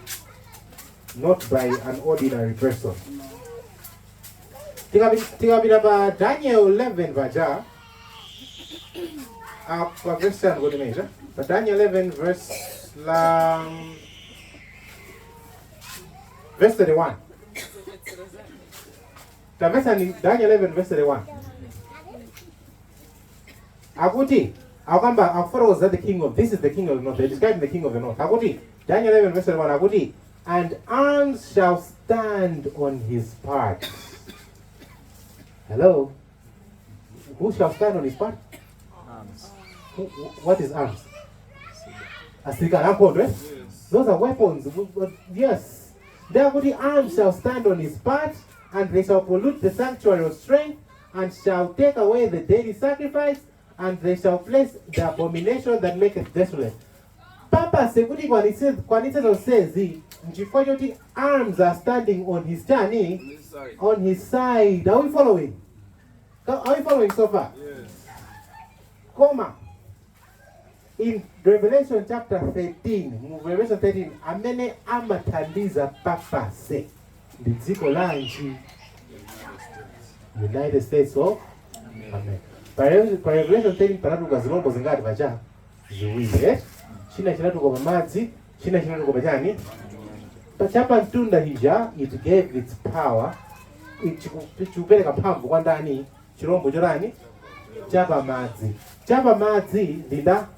not by an ordinary person. Tikapita pa Daniel 11 paja, pa verse 10 kuti meja pa Daniel 11 verse la verse 31. Tamvesa ni Daniel 11 verse 31. Akuti akamba akufotokoza the king of, this is the king of the north. They're describing the king of the north. Akuti Daniel 11 verse 31, akuti, "And arms shall stand on his part." Hello, who shall stand on his part? Arms. What is arms? Asilikali ankhondo, eh? Yes. Those are weapons. Yes. Therefore, the arms shall stand on his part, and they shall pollute the sanctuary of strength, and shall take away the daily sacrifice, and they shall place the abomination that maketh desolate. Papacy kuti kwanitse zonsezi nchifukwa choti arms are standing on his chani? On this side. On his side. Are we following? Are we following so far? Yes. Koma in Revelation chapter 13, mu Revelation 13, amene amathandiza papacy ndi dziko lanji? The United States. United States of America. Pa Revelation 13 panatuluka zilombo zingati pacha? Ziwiri, eh? China chinatuluka pamadzi, china chinatuluka pachani? Pachapa mtunda hija. It gave its power, chikupereka mphamvu kwa ndani? Chilombo chotani? Chapamadzi. Chapamadzi ndinda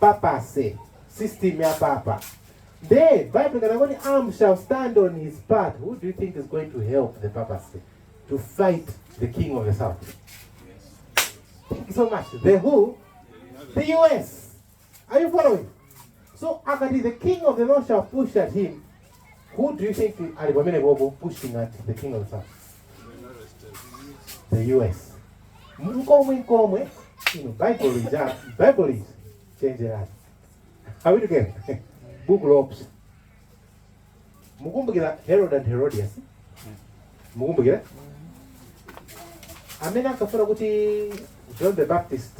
papacy, system ya papa. The Bible kana kuti arm shall stand on his path. Who do you think is going to help the papacy to fight the king of the south? Thank you so much. The who? The US. Are you following? So akati the king of the north shall push at him. Who do you think ali pamene popo pushing at the king of the south? The US. Nkomwe nkomwe, Bible is Bible is chenjerani. Are we together? Book lopsa. Mukumbukira Herod and Herodias? Mukumbukira? Amene ankafuna kuti John the Baptist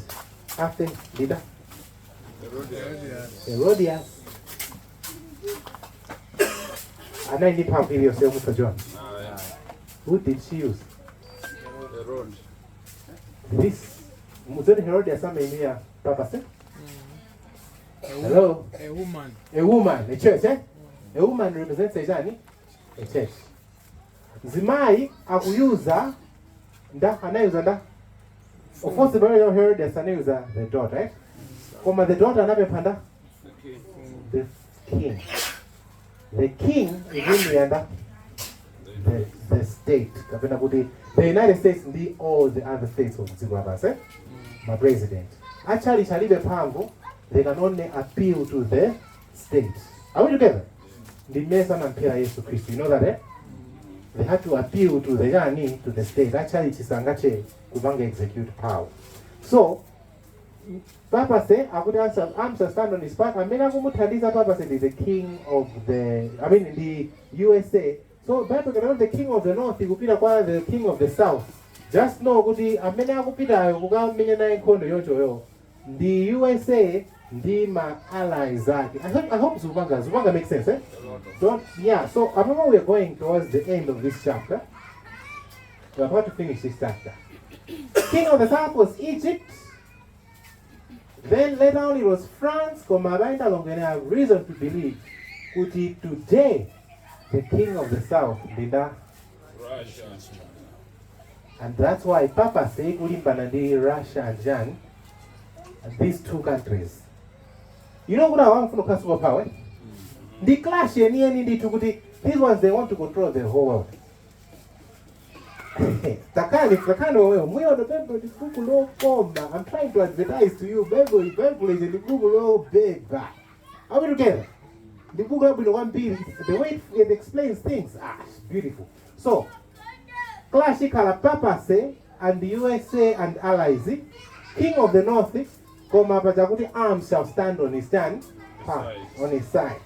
afe leader Herodias. Anali ndi mphamvu iliyonse yomupha John. Who did she use? Herod. This Muzoni Herodias amaimira papacy? Hello? A woman. A woman, a church, eh? A woman represents a chani? A church. Mzimayi akuyuza nda anayuza nda. Of course, the very Herodias anayuza the daughter, eh? Koma the daughter anapempha nda? The king. The king. The king ikuimira nda? The state. Kapena kuti the United States ndi all the other states of dziko lapansi, eh? Ma president. Actually, chalibe mphamvu, they can only appeal to the state. Are we together? Ndi mmene sanamphera Yesu Khristu. You know that, eh? They had to appeal to the yani, to the state. Actually, chisangache kupanga execute power. So, papacy akuti arms stand on his part. Amene akumuthandiza papacy ndi the king of the, I mean, the USA. So Bible kana the king of the north ikupita kwa the king of the south. Just know kuti amene akupitayo kukamenya naye nkhondo yochoyo ndi USA ndi ma allies ake. I hope zupanga make sense, eh? Don't, yeah. So I remember we are going towards the end of this chapter. We're about to finish this chapter. King of the south was Egypt. Then later on it was France. Koma abaenda longene have reason to believe kuti today the king of the south ndinda Russia. And that's why papacy ikulimbana ndi Russia and Jan, and these two countries. You know kuti awa amfuna kukhala superpower, eh? Ndi clash yeniyeni ndithu kuti these ones, they want to control the whole world. Takani takani wewe muyono Bible ndi buku lokoma. I'm trying to advertise to you Bible. Bible is ndi buku lobeba. Are we together? Ndi buku labwino kwambiri. The way it explains things, ah, it's beautiful. So clash ikhala papacy and the USA and allies, king of the north. Koma paja kuti arms shall stand on his stand Side. On his side.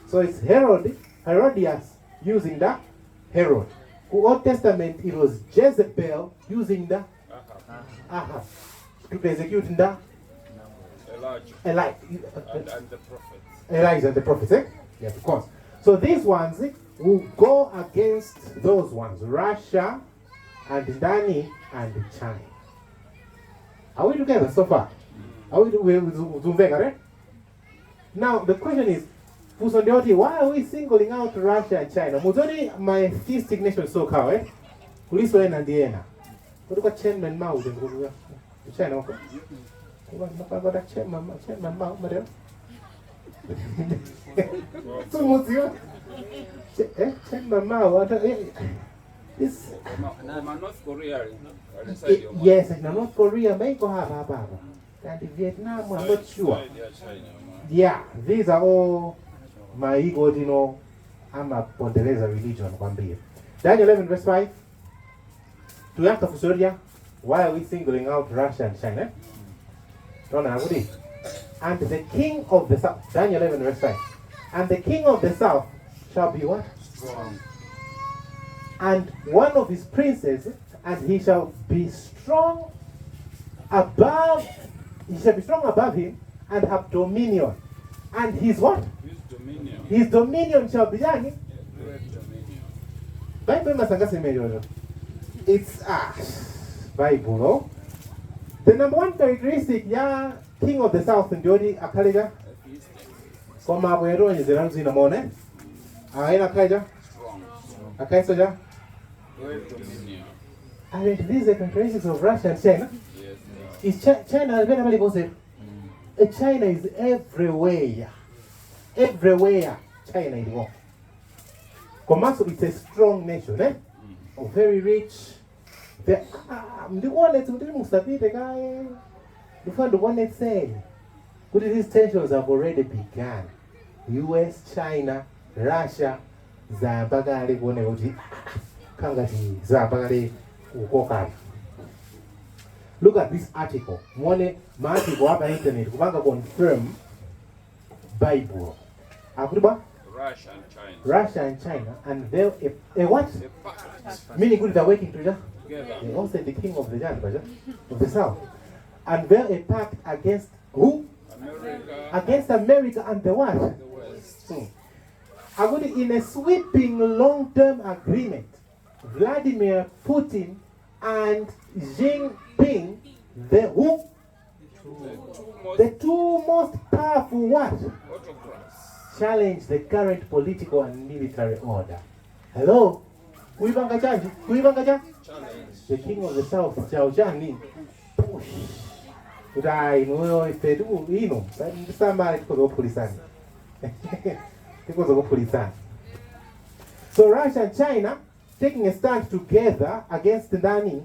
So it's Herod, Herodias using the Herod. Ku Old Testament it was Jezebel using the Ahab. Ahab to persecute the Elijah. Eli- And the prophets. Elijah and the prophets, eh? Yes, of course. So these ones will go against those ones, Russia and Dani and China. Are we together so far? Are we zumveka, right? Now the question is, funso ndiyoti, why are we singling out Russia and China? Muzoni ma atheistic nations so kawo, eh? Kuliso ena ndi ena. Kuti kwa Chairman Mao ku China uko. Kwa Chairman Mao madero. Sumuziwa. Eh, Chairman Mao ata this Koma North Korea ali side yomwe. Yes, na North Korea maiko hapa hapa hapa. And Vietnam, I'm not sure. Side ya China yomwe. Yeah, these are all maiko tino amapondereza religion kwambiri. Daniel 11 verse 5. Tuyankha funso, why are we singling out Russia and China? Tona akuti, and the king of the south, Daniel 11 verse 5. And the king of the south shall be what? Strong. And one of his princes, and he shall be strong above, he shall be strong above him and have dominion. And his what? His dominion. His dominion shall be yani. Yeah, great dominion. Bible masangasi imeyoyo. It's Bible. Oh? The number one characteristic ya king of the south ndioti akhaleja Atheistic. Koma abwero onyezera mzina mone. Aina akhaleja Strong. akhalesoja Great dominion. Aren't these the characteristics of Russia and China? Yes, they are. Is China ali paliponse? China is everywhere. Everywhere China ilipo. Komanso it's a strong nation, eh? Oh, very rich. Ndikuonetsa kuti musapite kaye. Ndifuna ndikuonetseni kuti these tensions have already begun. US, China, Russia zayamba kale kuoneka kuti kangati zayamba kale kukokana. Look at this article. Muone maarticle apa internet kupanga confirm Bible. Akuti bwa Russia and China. Russia and China unveil a what? A pact Meaning kuti they're working together. together. They also the king of the Jan, of the south. Unveil a pact against who? America, Against America and the what? the West. Akuti in a sweeping long-term agreement, Vladimir Putin and Xi Jinping, the who? The two most The two most powerful what? Autocrats. Challenge the current political and military order. Hello? Kuipanga chanji? Kuipanga cha? Challenge. The king of the south chao chani? Push. Kuti ayi inuyo ife ino ndisamale tikhoza kuphulisani. Tikhoza kuphulisani. So Russia and China taking a stand together against ndani?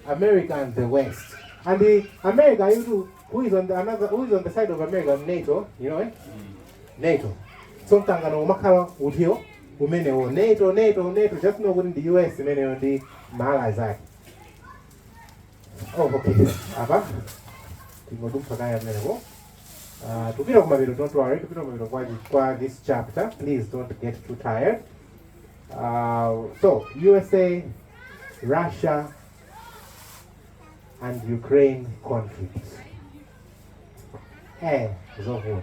America and the West. And the America, you who is on the another who is on the side of America? NATO, you know, eh? NATO. So mkangano umakhala utiyo umenewo NATO, NATO, NATO, just know kuti ndi US imeneyo ndi ma allies ake. Oh, okay. Apa tingodumpha kaya amenewo. Tupita kumapeto, don't worry, tupita kumapeto kwa this chapter. Please don't get too tired. So, USA, Russia, and Ukraine conflict. Zovuta.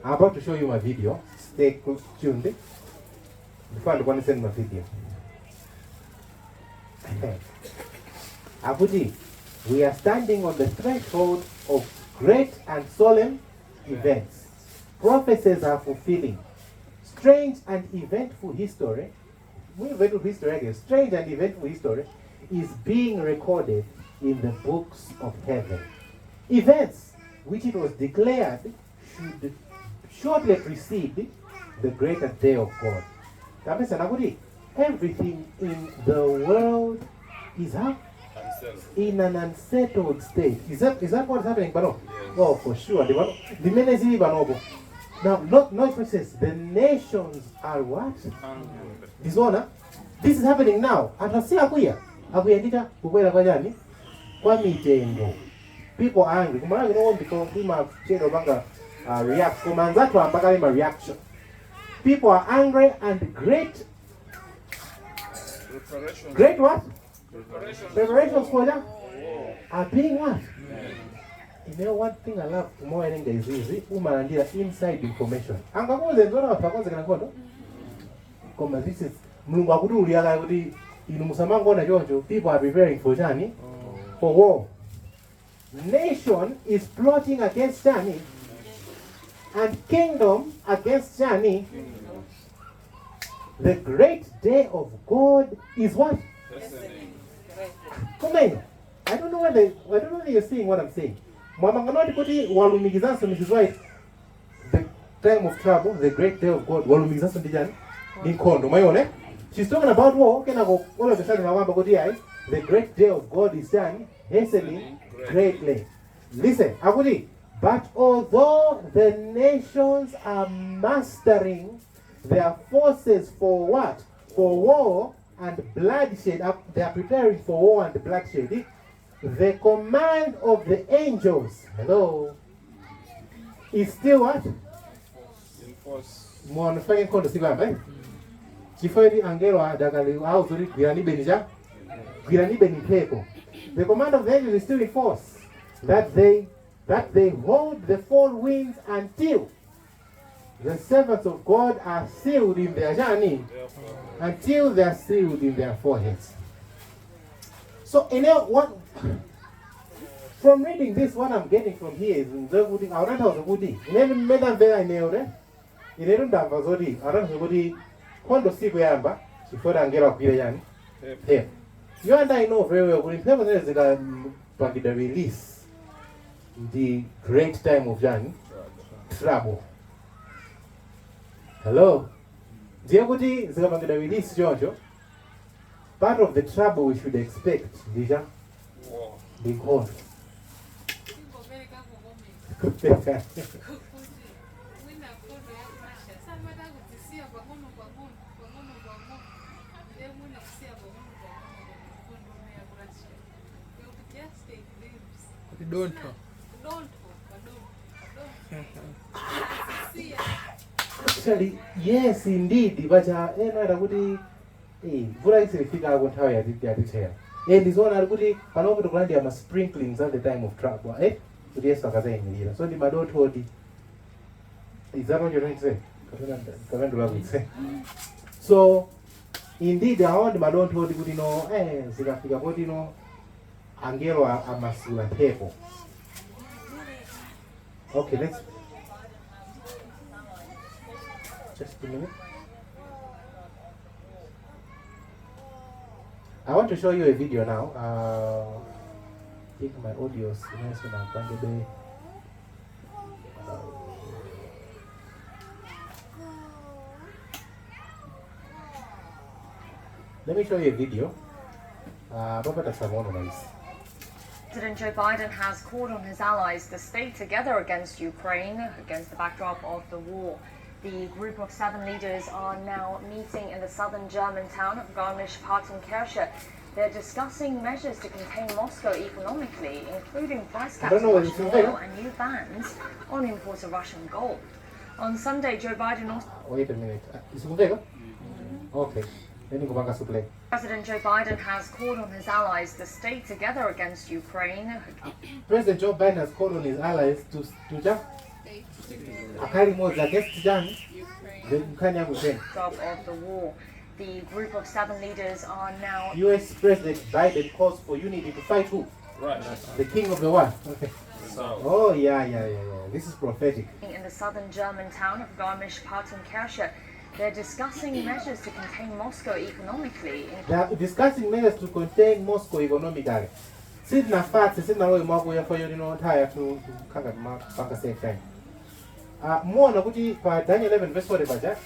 I'm about to show you my video. Stay tuned. Before I send my video. Akuti, we are standing on the threshold of great and solemn events. Prophecies are fulfilling. Strange and eventful history, eventful history again, strange and eventful history is being recorded in the books of heaven. Events which it was declared should shortly precede the greater day of God. Tamesa nakuti, everything in the world is how? Unsettled. In an unsettled state. Is that what's happening, pano? Yes. Oh, for sure. Ndimene zili panopo. Now, not what says the nations are what? Angry. Ndizona? This is happening now. Anthu asi akwiya. Akwiya ndita kukwera kwa chani? Kwa mitengo. People are angry. Kumalawi kuno ndiko kumachedwa panga react. Koma anzathu ambakale ma reaction. People are angry and great Preparations. Great what? Preparations. Preparations for that War. are being what? You know, one thing I love kumawerenga izizi umalandira inside information. Angakuuze nzona wanthu akonzekera nkhondo. Koma this is Mulungu akuti uliyakale kuti inu musamangoona choncho, people are preparing for chani? For war. Nation is plotting against chani? And kingdom against chani? The great day of God is what? Hastening. Kumene. I don't know whether you're seeing what I'm saying. Mwamanganoti kuti walumikizanso Mrs. White the time of trouble, the great day of God, walumikizanso ndi chani? Ndi nkhondo. Mwayiona? She's talking about war, kenako all of a sudden awamba kuti ayi, the great day of God is done, hastening greatly. Listen, akuti, but although the nations are mastering their forces for what? For war and bloodshed. They are preparing for war and bloodshed. The command of the angels, hello, is still what? In force. Mwanafanya nkhondo sikuyamba, eh? Chifukwa kuti angelo adakali auzoti gwirani beni cha gwirani beni mphepo. The command of the angels is still in force that they hold the four winds until the servants of God are sealed in their journey, Therefore, until they are sealed in their foreheads. So in a, what from reading this, what I'm getting from here is nzekuti akutanthauza kuti ine mmene ndamvera ineyo ne inetu ndamva zoti akutanthauza kuti nkhondo sikuyamba chifukwa angelo agwire chani? Mphepo. Mphepo. You and I know very well kuti mphepo zimene zikapangidwa release, the great time of chani? Trouble. Hello? Ndiye kuti zikapangidwa release choncho, part of the trouble we should expect ndicha War. ndi nkhondo. Ingobereka kukomesa Kupeka. kuti wina nkhondo ya Russia samata kudzisiya pang'ono pang'ono pang'ono pang'ono, ndiye mwina kusiya pang'ono pang'ono nkhondo ya ku Russia yokuti just a glimpse. Kuti dontho. Dontho padontho padontho siya. Actually, yes, indeed, pacha ena atakuti mvula isilifikako nthawi yatithera. Ndizoona ali kuti panopo tikulandira ma sprinklings at the time of trouble, eh? Kuti Yesu akazayimirira. So ndi madothodi. Is that what you're trying to say? Kapena ndulakwitse. So indeed awa ndi madothodi kuti no zikafika poti no angelo amasula mphepo. Okay, let's just a minute. I want to show you a video now. I think my audio is nice when I'm Bay. Let me show you a video. Papa tasamono nice. President Joe Biden has called on his allies to stay together against Ukraine, against the backdrop of the war. The group of 7 leaders are now meeting in the southern German town of Garmisch-Partenkirchen. They're discussing measures to contain Moscow economically, including price I caps don't know on whether Russian it's okay. oil and new bans on imports of Russian gold. On Sunday, Joe Biden also Wait a minute. Is it okay? Okay. Let me go back to play. President Joe Biden has called on his allies to stay together against Ukraine. President Joe Biden has called on his allies to just akhali modzi against chani? The nkhani ya Ukraine. Backdrop of the war. The group of 7 leaders are now US President Biden calls for unity to fight who? Russia. The king of the world. Okay. South. Oh yeah. This is prophetic. in the southern German town of Garmisch-Partenkirchen. They're discussing measures to contain Moscow economically. They are discussing measures to contain Moscow economically. Sitinafatse sitinalowe mwakuya for yolino nthawi yathu kukhanga mapanga same time. Muona kuti pa Daniel 11 verse 40 paja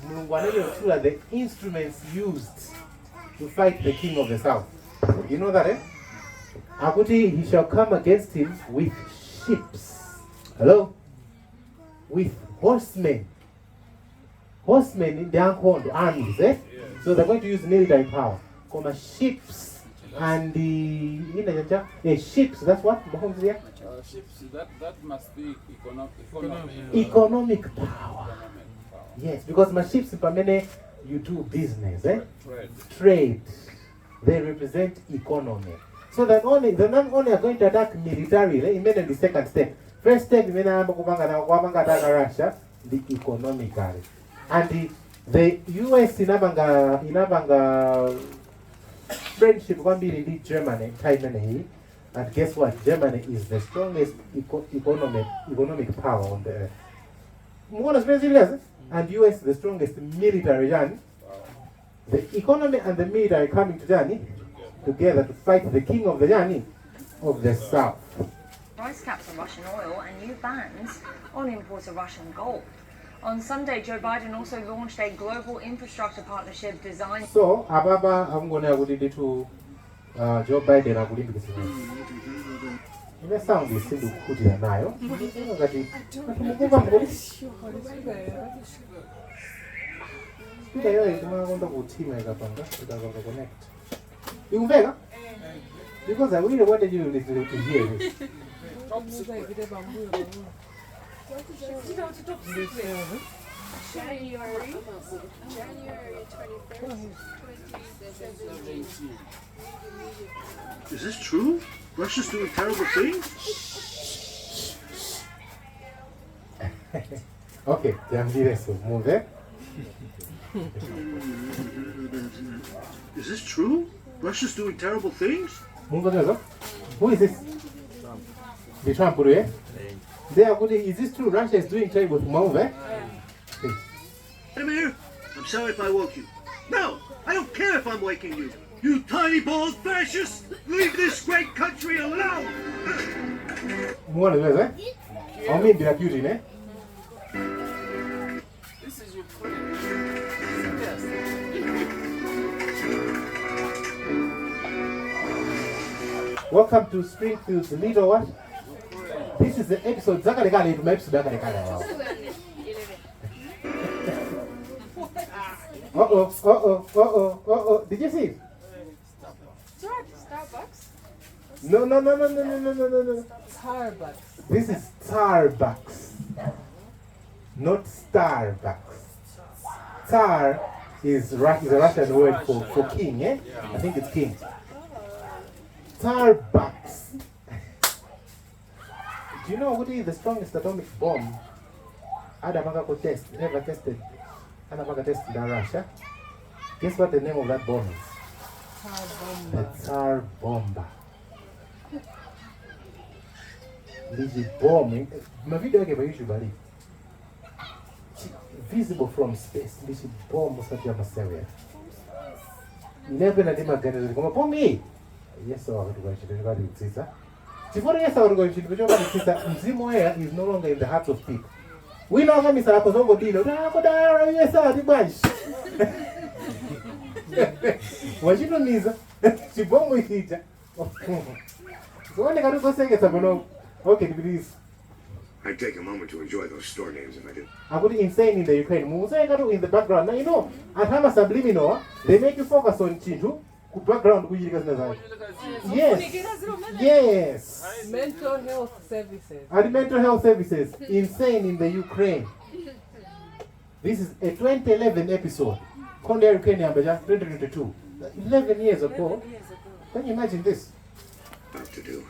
Mulungu anachotchula the instruments used to fight the king of the south. You know that, eh? Akuti he shall come against him with ships. Hello? With horsemen. Horsemen ndi ankhondo, armies, eh? So they're going to use military power. Koma ships and the ships, that's what? Mahomes, Ships, that must be economy. Economic power. Economic power. Yes, because my ships pamene you do business, eh? Trade. Trade. They represent economy. So that only they not only are going to attack militarily, imene the second step. First step imene ayamba kupanga na kupanga attack Russia, the economically. And the US inapanga friendship kwambiri ndi Germany nthawi imeneyi. And guess what? Germany is the strongest economic power on the earth. Muona zimene zili? And US the strongest military yani. The economy and the military coming together together to fight the king of the yani of the south. Price caps on Russian oil and new bans on imports of Russian gold. On Sunday, Joe Biden also launched a global infrastructure partnership designed So apapa akungonera kuti ndithu Joe Biden akulimbikitsa. Ine sound sindikukhutira nayo. Ngati mukumva mukoti speaker yoyo timakonda kuthima ikapanga connect. Ikumveka? Because I really wanted you to listen to hear this. Top secret. January 21st, 2017. Is this true? Russia's doing terrible things? Okay, tiyambireso mumve. Is this true? Russia's doing terrible things? Mumve nazo? Who is this? The Trump, eh? They are good. Is this true? Russia is doing terrible. Mumve? Vladimir, I'm sorry if I woke you. No, I don't care if I'm waking you. You tiny bald fascists! Leave this great country alone! Muona zimenezo, eh? Amuimbira Putin, eh? This is Ukraine. Seriously. Welcome to Springfield's Little what? This is the episode zakalekale itu ma episode akalekale awawo. Uh-oh, uh-oh, uh-oh, uh-oh. Did you see it? Starbucks? No, no, no, no, no, no, no, no, no, no. Starbucks. This is Starbucks, not Starbucks. Tsar is a Russian word for king, eh? I think it's king. Starbucks. Do you know what is the strongest atomic bomb? Adamanga test, never tested. Anapanga test in Russia. Guess what the name of that bomb is? Tsar The bomba. Tsar Bomba. Ndi bomb. Mavideo yake pa YouTube ali. Visible from space. Ndi bomb osati yamasewera. Inepena ndi maganizo koma bomb iyi. Yesu akatuka chinthu chokatitsitsa. Chifukwa Yesu akatuka chinthu chokatitsitsa, mzimu woyera is no longer in the hearts of people. Wina wakamisala apo zongodila kuti akudala Yesu ati bwanji. Wachitumiza chibombo ichija. Zioneka tikoseketsa pano. Okay, please. I'd take a moment to enjoy those store names if I didn't. Akuti insane in the Ukraine. Mukuseka tu in the background. Now you know, anthu ama subliminal, they make you focus on chinthu ku background kuchitika zina zake. Yes. Yes. Mental health services. And mental health services, insane in the Ukraine. This is a 2011 episode. Nkhondo ya Ukraine yamba 2022. 11 years ago. Can you imagine this? What to do.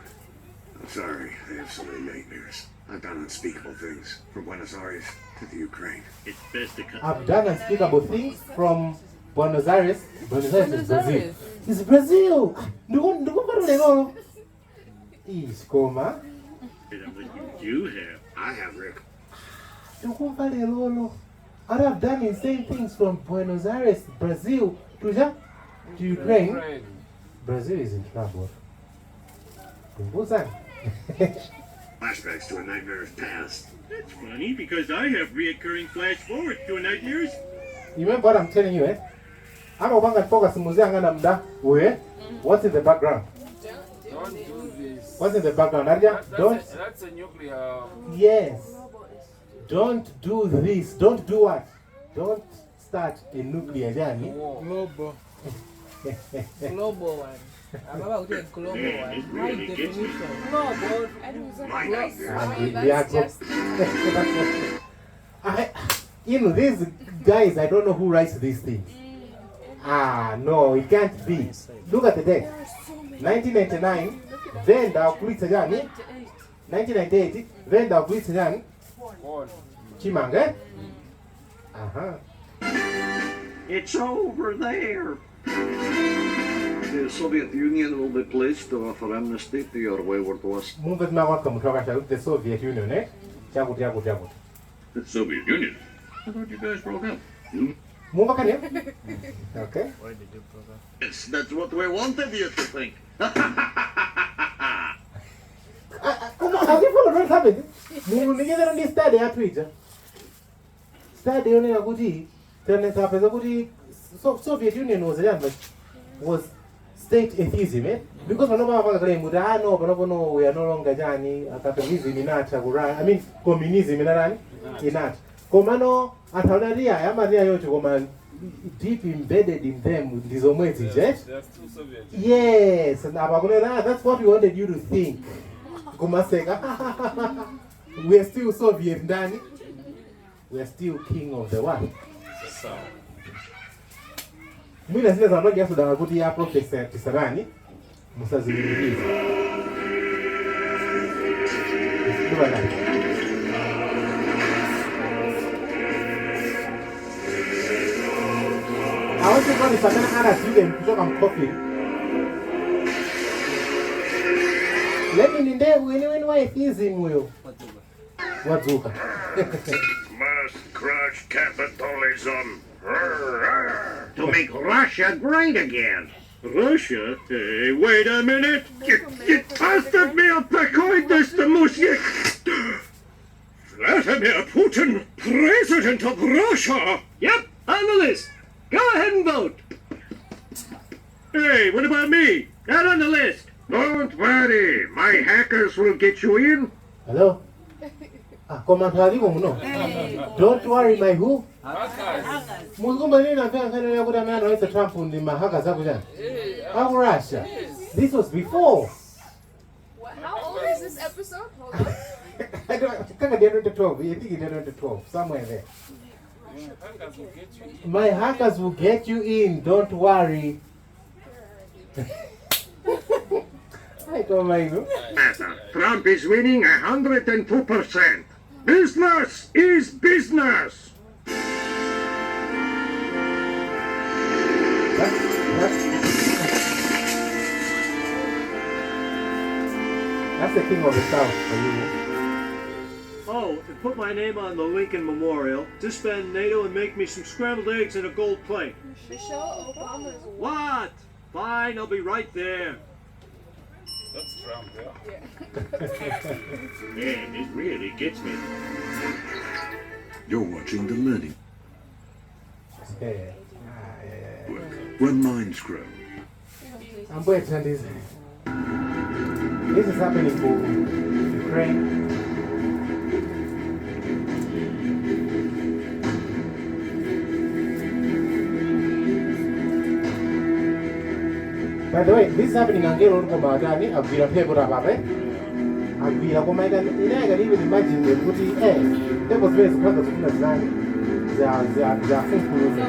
I'm sorry, I have so many nightmares. I've done unspeakable things, from Buenos Aires to the Ukraine. It's best to cut. I've done unspeakable things from Buenos Aires. Buenos Aires is Buenos Brazil. Aires. It's Brazil. Ndikumva lero. Ish, koma. Than what you do have. I have, Rick. Ndikumva lero. I have done insane things from Buenos Aires, Brazil, to Ukraine. Ukraine. Brazil is in trouble. Kumbuzani. Flashbacks to a nightmare's past. That's funny because I have reoccurring flash forwards to a nightmare's. You remember what I'm telling you, eh? Amapanga focus muziyang'ana mda uye. What's in the background? Don't do this. What's in the background? Arja? Don't That's a nuclear. Yes. Don't do this. Don't do what? Don't start a nuclear journey. War. Global. Global one. Ababa kuti a global Man, one. it High really gets me. definition. Global. My nightmares. And we That's are just I, these guys, I don't know who writes these things. Ah, no, it can't be. Look at the date. 1999, then the kulitsa chani. 1998, then the kulitsa chani. Corn. Chimanga, eh? Uh-huh. It's over there. The Soviet Union will be pleased to offer amnesty to your wayward West. Mumve zimawaka munthu akasha the Soviet Union, eh? Chakuti, chakuti, chakuti. The Soviet Union. I thought you guys broke up. Mumva kani? Okay. Yes, that's what we wanted you to think. Come on, have you followed what happened? Mulumikizana ndi study yathu ija. Study yonena kuti tanetapeza kuti Soviet Union was yani was state atheism, eh? Because panopa amapanga claim kuti ah no panopo no we are no longer chani capitalism inatha kura I mean communism inatani inatha. Komano anthu anati aya amati ayoti koma deep embedded in them ndizomwezi je. They're still Soviet. Yes, and abakunena, ah, that's what we wanted you to think. Kumaseka, we are still Soviet, Ndani. We are still king of the world. So, Mwina zile zamagi yasudanga kuti ya professor Tisarani musaziwirikize. Look at that. I want to know if amene anadziwike kuchoka mcoffin. Lenin nde weniweni wa atheism uyo. Wadzuka. Must crush capitalism. To make Russia great again. Russia? Hey, wait a minute! Vladimir Vladimir Putin, President of Russia! Yep, on the list. Go ahead and vote. Hey, what about me? Not on the list. Don't worry, my hackers will get you in. Hello? Ah, koma anthu aliko muno. Don't worry, my who? Hackers. Muzikumbanira amfera nkhani yakuti amene anawetsa Trump ndi ma hackers akuchani? Aku Russia. This was before. What, how old is this episode? Hold on. I don't kanga ndi 2012. I think it's 2012, somewhere there. Yeah, hackers will get you in. My hackers will get you in, don't worry. I don't mind. Matter. Trump is winning 102%. Business is business. That's the king of the south for you. Oh, and put my name on the Lincoln Memorial, disband NATO, and make me some scrambled eggs and a gold plate. Michelle Obama's What? Fine, I'll be right there. That's Trump, yeah. Man, it really gets me. You're watching The Learning Yeah. Network, where minds grow. I'm going to this. This is happening for Ukraine. By the way, this is happening angelo koma atani agwira mphepo tapape agwira koma ine I can even imagine them kuti mphepo zimene zikhala zikufuna zani zafunkhuluza.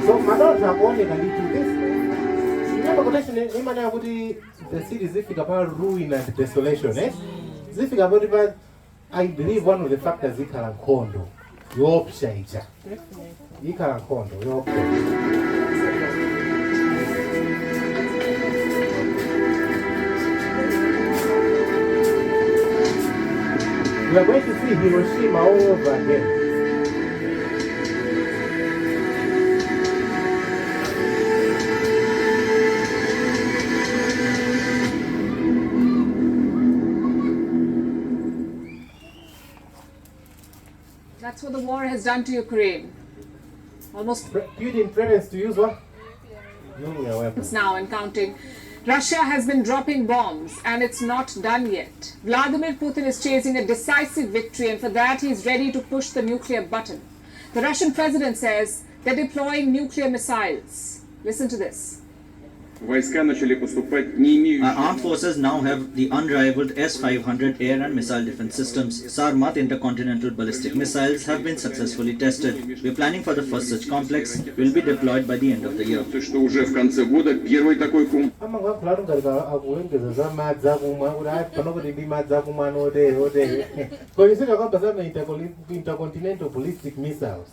So madota akuoneka ndithu this. Remember quotation imanena kuti the city zifika pa ruin and desolation, eh? Zifika poti pa, I believe one of the factors ikhala nkhondo yoopsa ija. Ikhala nkhondo yoopsa. We are going to see Hiroshima all over again. That's what the war has done to Ukraine. Almost Putin threatens to use what? Nuclear weapons. now and counting. Russia has been dropping bombs and it's not done yet. Vladimir Putin is chasing a decisive victory, and for that he's ready to push the nuclear button. The Russian president says they're deploying nuclear missiles. Listen to this. Войска начали поступать не имеющие... Our armed forces now have the unrivaled S-500 air and missile defense systems. Sarmat intercontinental ballistic missiles have been successfully tested. We are planning for the first such complex will be deployed by the end of the year. Что уже в конце года первый такой комплекс Amangoyankhula ngati akulengeza za madzi akumwa kuti ayi pano kuti ndi madzi akumwa ano otere otere. Koma kwamba za intercontinental ballistic missiles.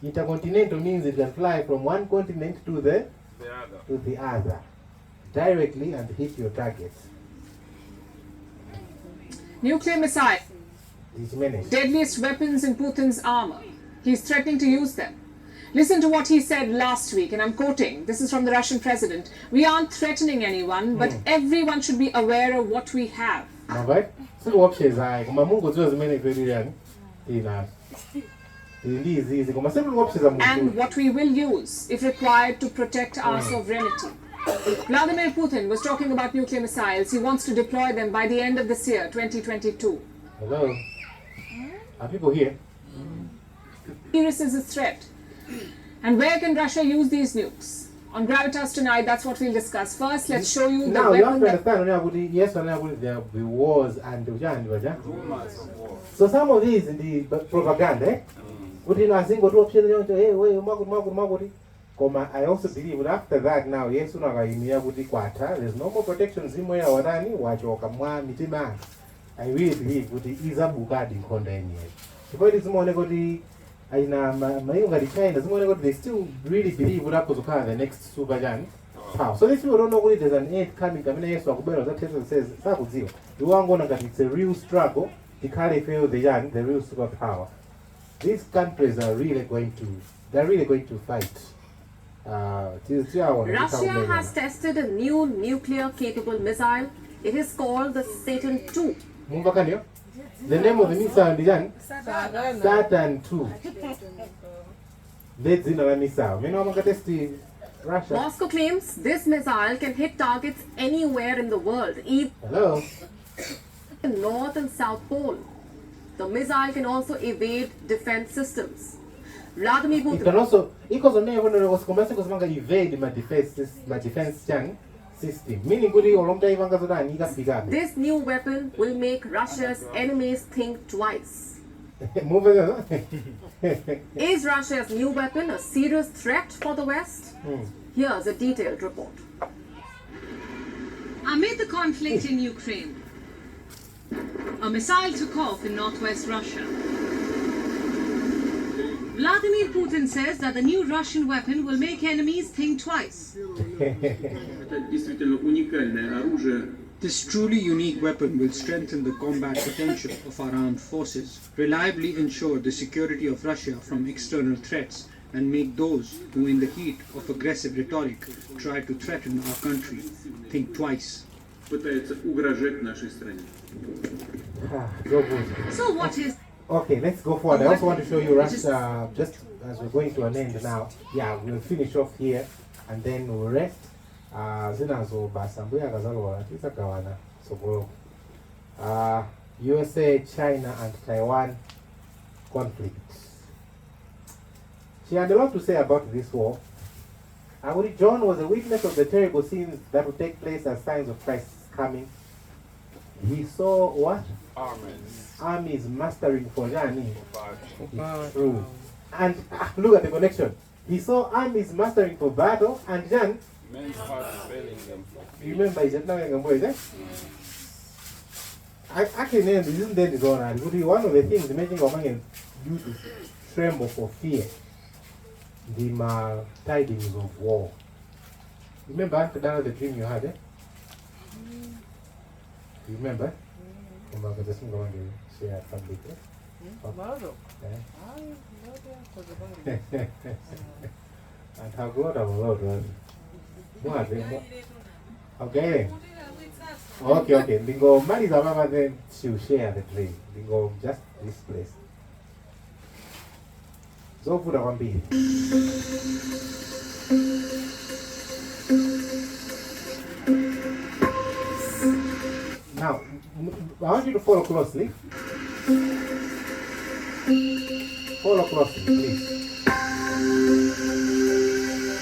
Intercontinental means it can fly from one continent to the other directly and hit your targets. Nuclear missile, It's deadliest weapons in Putin's armor. He's threatening to use them. Listen to what he said last week, and I'm quoting. This is from the Russian president. We aren't threatening anyone, but everyone should be aware of what we have. Right? Sikuopseza ayi koma mungodziwa zimene ife tili yani tili nazo. Tili ndi izizi koma sikuopseza And munthu. what we will use if required to protect our sovereignty. Vladimir Putin was talking about nuclear missiles. He wants to deploy them by the end of this year, 2022. Hello? Are people here? Serious is a threat. And where can Russia use these nukes? On Gravitas tonight, that's what we'll discuss. First, let's show you the Now you have weapon to that understand onena kuti yes onena kuti there will be wars and uchani pacha. Rumors of war. So some of these ndi propaganda, eh? Kuti ino azingotiopseza choncho, hey, we mwakuti mwakuti mwakuti. Koma I also believe that after that now Yesu nakayimira kuti kwatha, there's no more protection zimwe watani wachoka mwa mitima anthu. I really believe kuti izabukadi nkhondo yenyewe. Chifukwa kuti zimaoneka kuti aina maiko ngati China zimaoneka kuti they still really believe kuti akuzokhala the next super chani Power. So these people don't know kuti there's an end coming kamene Yesu akubwera kudzathesa says sakudziwa. Iwo angoona ngati it's a real struggle tikhale ifeyo the young, the real superpower. These countries are really going to they're really going to fight. Tiyaona Russia has tested a new nuclear capable missile. It is called the Satan II. Mumva kaniyo? The name of the missile ndi chani? Satana. Satan 2. Ndi dzina la missile. Mene wamanga test Russia. Moscow claims this missile can hit targets anywhere in the world, even Hello. North and South Pole. The missile can also evade defense systems. Vladimir It can Putin also ikozomenya komanso kozimanga evade ma defense chang system. Meaning kuti olomta ivanga zotani ikafikabe. This new weapon will make Russia's enemies think twice. Mumva Is Russia's new weapon a serious threat for the West? Here's a detailed report. Amid the conflict in Ukraine, a missile took off in northwest Russia. Vladimir Putin says that the new Russian weapon will make enemies think twice. This truly unique weapon will strengthen the combat potential of our armed forces, reliably ensure the security of Russia from external threats, and make those who, in the heat of aggressive rhetoric, try to threaten our country think twice. So what is Okay, let's go forward. I also want to show you Russia, just as we're going to an end now. Yeah, we'll finish off here and then we'll rest. Zinazo basa mbuya akazalowa tisagawana sogoloko. USA, China and Taiwan conflict. She had a lot to say about this war. Akuti John was a witness of the terrible scenes that would take place as signs of Christ's coming. He saw what? Armies. Armies mustering for chani. Battle. It's true. And look at the connection. He saw armies mustering for battle, and then Men's hearts failing them for fear. you remember he said, "No, Actually, then this isn't then is on. One of the things making you to tremble for fear, the tidings of war. Remember, Auntie Dana, the dream you had, eh? You remember? Koma just going to share public. Eh? Maloto. Eh? Ayi, maloto yakhoza pangene. And how good our Lord was. Okay. Okay. Ndingo maliza mama, then she'll share the dream. Ndingo just this place. Zovuta kwambiri. Now, I want you to follow closely. Follow closely, please.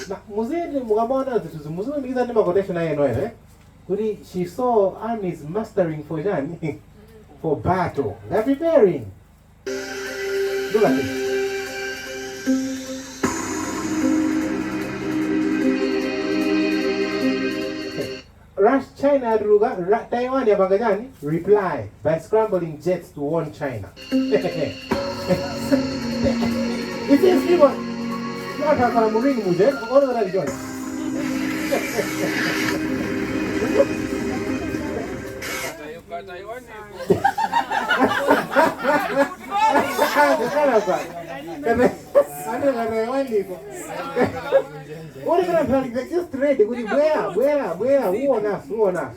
Na muzidi mukamona zinthu muzilumikiza ndi maquotation ayeno ere kuti she saw armies mustering for chani for battle. They're preparing. Look at this. Okay. China yatuluka, Taiwan yapanga chani reply by scrambling jets to warn China. It is people. Not a ring muje, all of that join. Taiwan. Just ready kuti bwera bwera bwera uona uona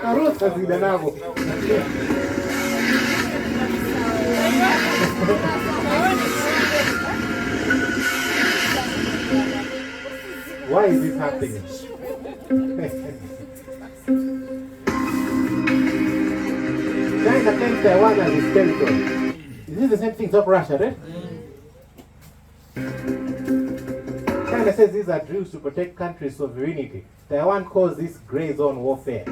karutsa zida nako. Why is this happening? China claims Taiwan as its territory. Is this the same thing of Russia, right? China says these are drills to protect country's sovereignty. Taiwan calls this gray zone warfare.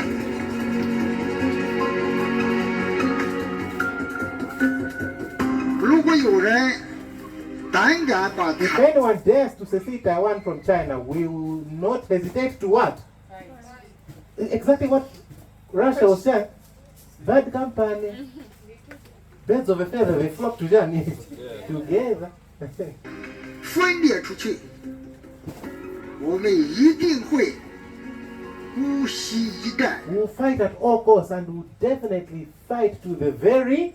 If anyone dares to secede Taiwan from China, we will not hesitate to what? Exactly what Russia was saying. Bad company. Birds of a feather, they flock together. 分裂出去，我们一定会不惜一战。 We'll fight at all costs and we'll definitely fight to the very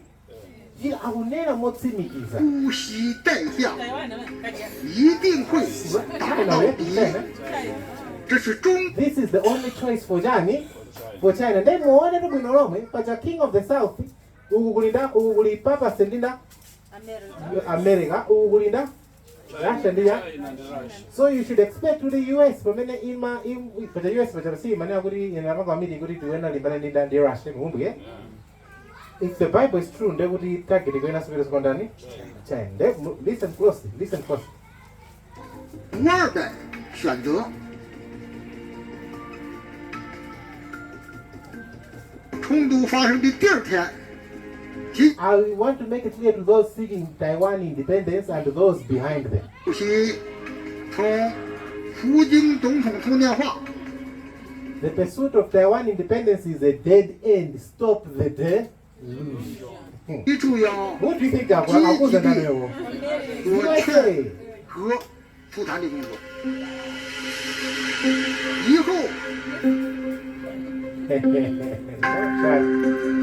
akunena motsimikiza. 不惜代价，一定会打到底。这是中。 This is the only choice for chani? For China. Then muone tu bwino lomwe paja king of the south uku kulinda uku kuli papa ndinda America uku kulinda Russia ndiya. So you should expect to the US pamene ima paja US paja si manena kuti inapanga meeting kuti tiwena limbana ndi ndi Russia mukumbuke. If the Bible is true ndekuti target ikuena sipita sikondani China. Nde listen closely, listen closely. 不二的选择。冲突发生的第二天， I want to make it clear to those seeking Taiwan independence and those behind them. 主席同普京总统通电话。 The pursuit of Taiwan independence is a dead end. Stop the delusion. 提出要 Who do you think 积 akuza 极地 nanewo? 做劝和复谈的工作。以后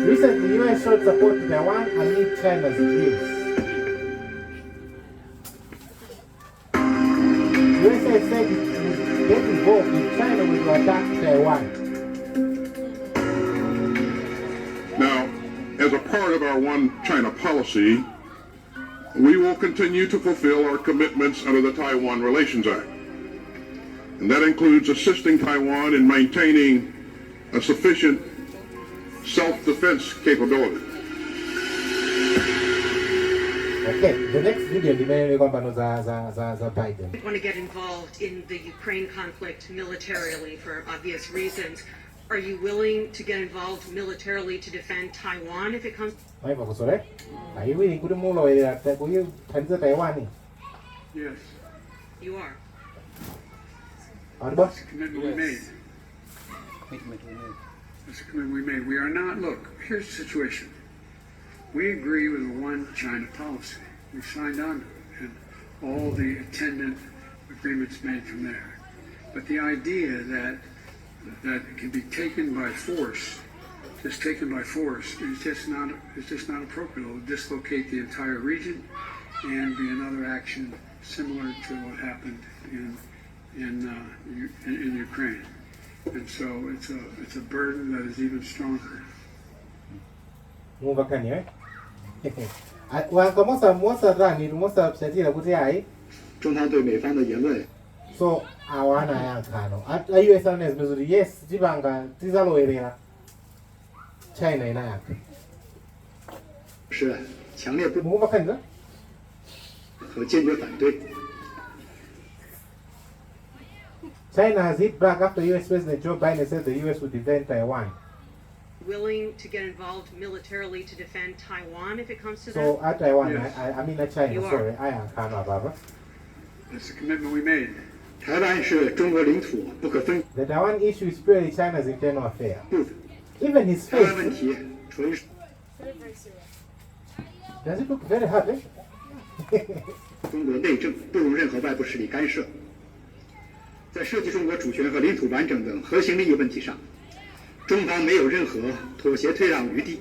Recently, US showed support to Taiwan amid China's dreams. USA said it would get involved if China were to attack Taiwan. Now, as a part of our One China policy, we will continue to fulfill our commitments under the Taiwan Relations Act. And that includes assisting Taiwan in maintaining a sufficient self-defense capability. Okay, the next video ndimene kwambano za za za za Biden. Want to get involved in the Ukraine conflict militarily for obvious reasons. Are you willing to get involved militarily to defend Taiwan if it comes Maimva kusore? Are you willing kuti mulowelera kuyithandiza Taiwan? Yes. You are. Anba? That's a commitment we made. Commitment we made. That's a commitment we made. We are not, look, here's the situation. We agree with the One China policy. We signed on to it and all the attendant agreements made from there. But the idea that it can be taken by force, just taken by force, is just not appropriate. It'll dislocate the entire region and be another action similar to what happened in Ukraine. And so it's a burden that is even stronger. Mumva kani eh? Wanka mosa mosatani mosapsatira kuti ayi. 中方对美方的言论 So awa anayankhano a US anena zimene kuti yes tipanga tizalowerera. China inayankha. 是强烈不 Mukumva kani 和坚决反对。 China has hit back after US President Joe Biden said the US would defend Taiwan. Willing to get involved militarily to defend Taiwan if it comes to So that? at Taiwan, Yes. I mean at China, You are. sorry, ayankhano apapa. That's the commitment we made. 台湾是中国领土不可分 The Taiwan issue is purely China's internal affair. 部分。 Even his 台湾问 face, 题纯属 does it look very happy? 中国内政，不容任何外部势力干涉。在涉及中国主权和领土完整等核心利益问题上，中方没有任何妥协退让余地。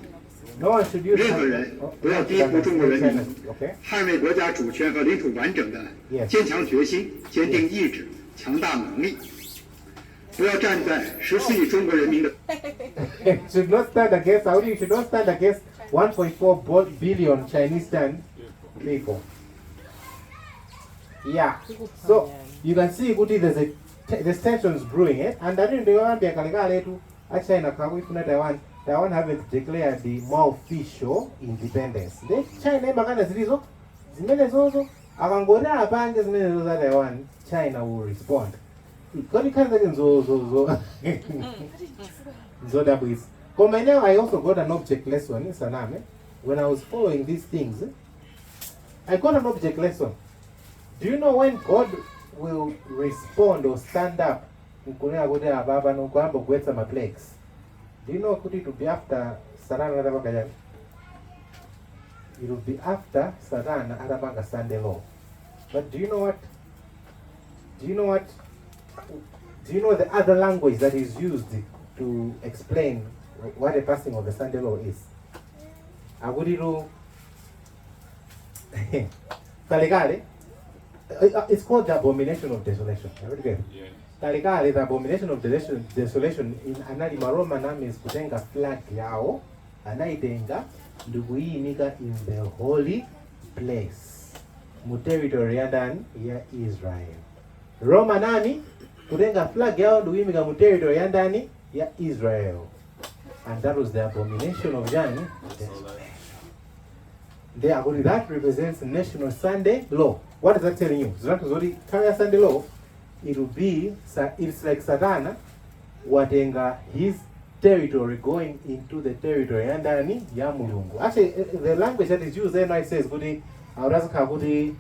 No one should use 任何人不要低估中国人民 Okay. 捍卫国家主权和领土完整的坚强决心、坚定意志、强大能力。不要站在14亿中国人民的 Should not stand against Saudi, should not stand against 1.4 billion Chinese people. Yeah. So you can see kuti there's tensions brewing, eh? And I didn't know kalekale tu a China kakuifuna Taiwan. Taiwan haven't declared the more official independence. The China imakana zilizo zimene zozo akangoti apange zimenezo za Taiwan, China will respond. Kodi khali zake nzo zo zo nzodabwisa. Koma ineyo I also got an object lesson in Saname. When I was following these things, I got an object lesson. Do you know when God will respond or stand up nkunena kuti apapa nokuyamba kugwetsa ma plagues? Do you know kuti it will be after Satana atapanga chani? It will be after Satana atapanga Sunday law. But do you know what? Do you know what Do you know the other language that is used to explain what a passing of the Sunday law is? Akutitu kalekale, it's called the abomination of desolation. Are we together? Yeah. Kalekale, the abomination of desolation in anali ma Roman armies kutenga flag yawo, anaitenga ndikuyiyimika in the holy place mu territory ya ndani? Ya Israel. Roman army kutenga flag yawo ndikuyimika mu territory ya ndani? Ya Israel. And that was the abomination of chani? Desolation. They are that represents national Sunday law. What is that telling you? Zoti nthawi Sunday law, it will be, it's like Satana watenga his territory going into the territory ya ndani? Ya Mulungu. Actually, the language that is used there now, it says kuti autazikhala kuti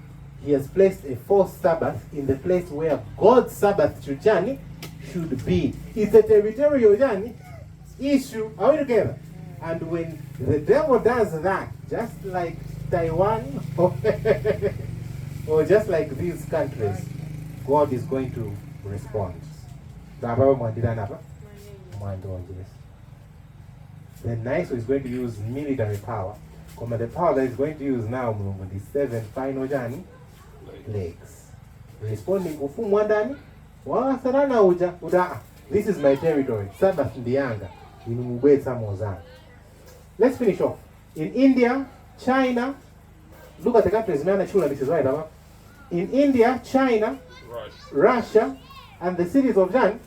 he has placed a false Sabbath in the place where God's Sabbath should chani? Should be. It's a territorial chani? Issue. Are we together? And when the devil does that, just like Taiwan or just like these countries, God is going to respond. Baba mwandilana apa? Mwandonje. Then nice is going to use military power. Koma the power that he's going to use now, Mulungu, the seven final chani? Plagues. Responding ufumu wa ndani? Wa Satana uja. Uda, this is my territory. Sabbath ndiyanga. Inu mubwetsa mozanga. Let's finish off. In India, China, look at the countries, man, this is right, apa? In India, China, Russia, and the cities of Jan,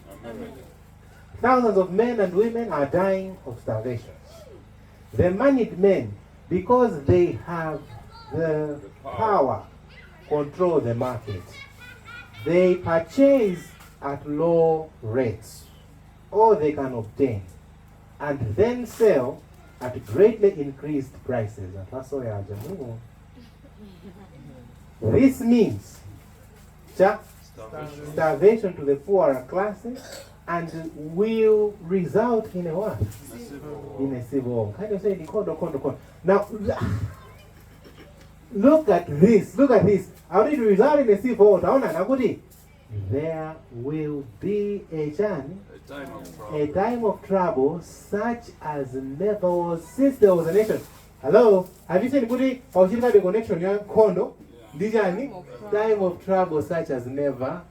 thousands of men and women are dying of starvation. The moneyed men, because they have the power, control the market. They purchase at low rates all they can obtain, and then sell at greatly increased prices. This means starvation to the poorer classes and will result in a what? In a civil war. Kind of say kondo kondo kondo. Now look at this. Look at this. How did it result in a civil war? Taona nakuti there will be a chani? A time of trouble such as never was since there was a nation. Hello? Have you seen kuti pauchitika the connection ya nkhondo ndi chani? Time of trouble such as never.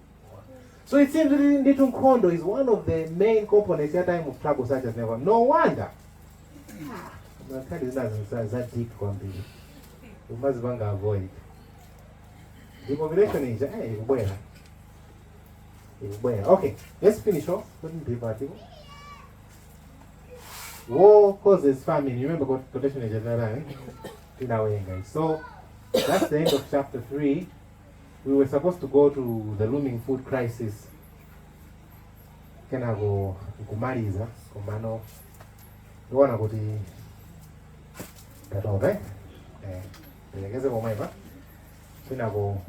So it seems that ndithu nkhondo is one of the main components ya time of trouble such as never. No wonder. Makhali zinazo za deep kwambiri. Umazipanga avoid. The population is ikubwera. Ikubwera. Okay, let's finish off. Couldn't be particle. War causes famine. You remember quotation is guys. So that's the end of chapter 3. We were supposed to go to the looming food crisis. Kenako kumaliza komano ndiona kuti tatope, eh, tilekeze pomwepa kenako.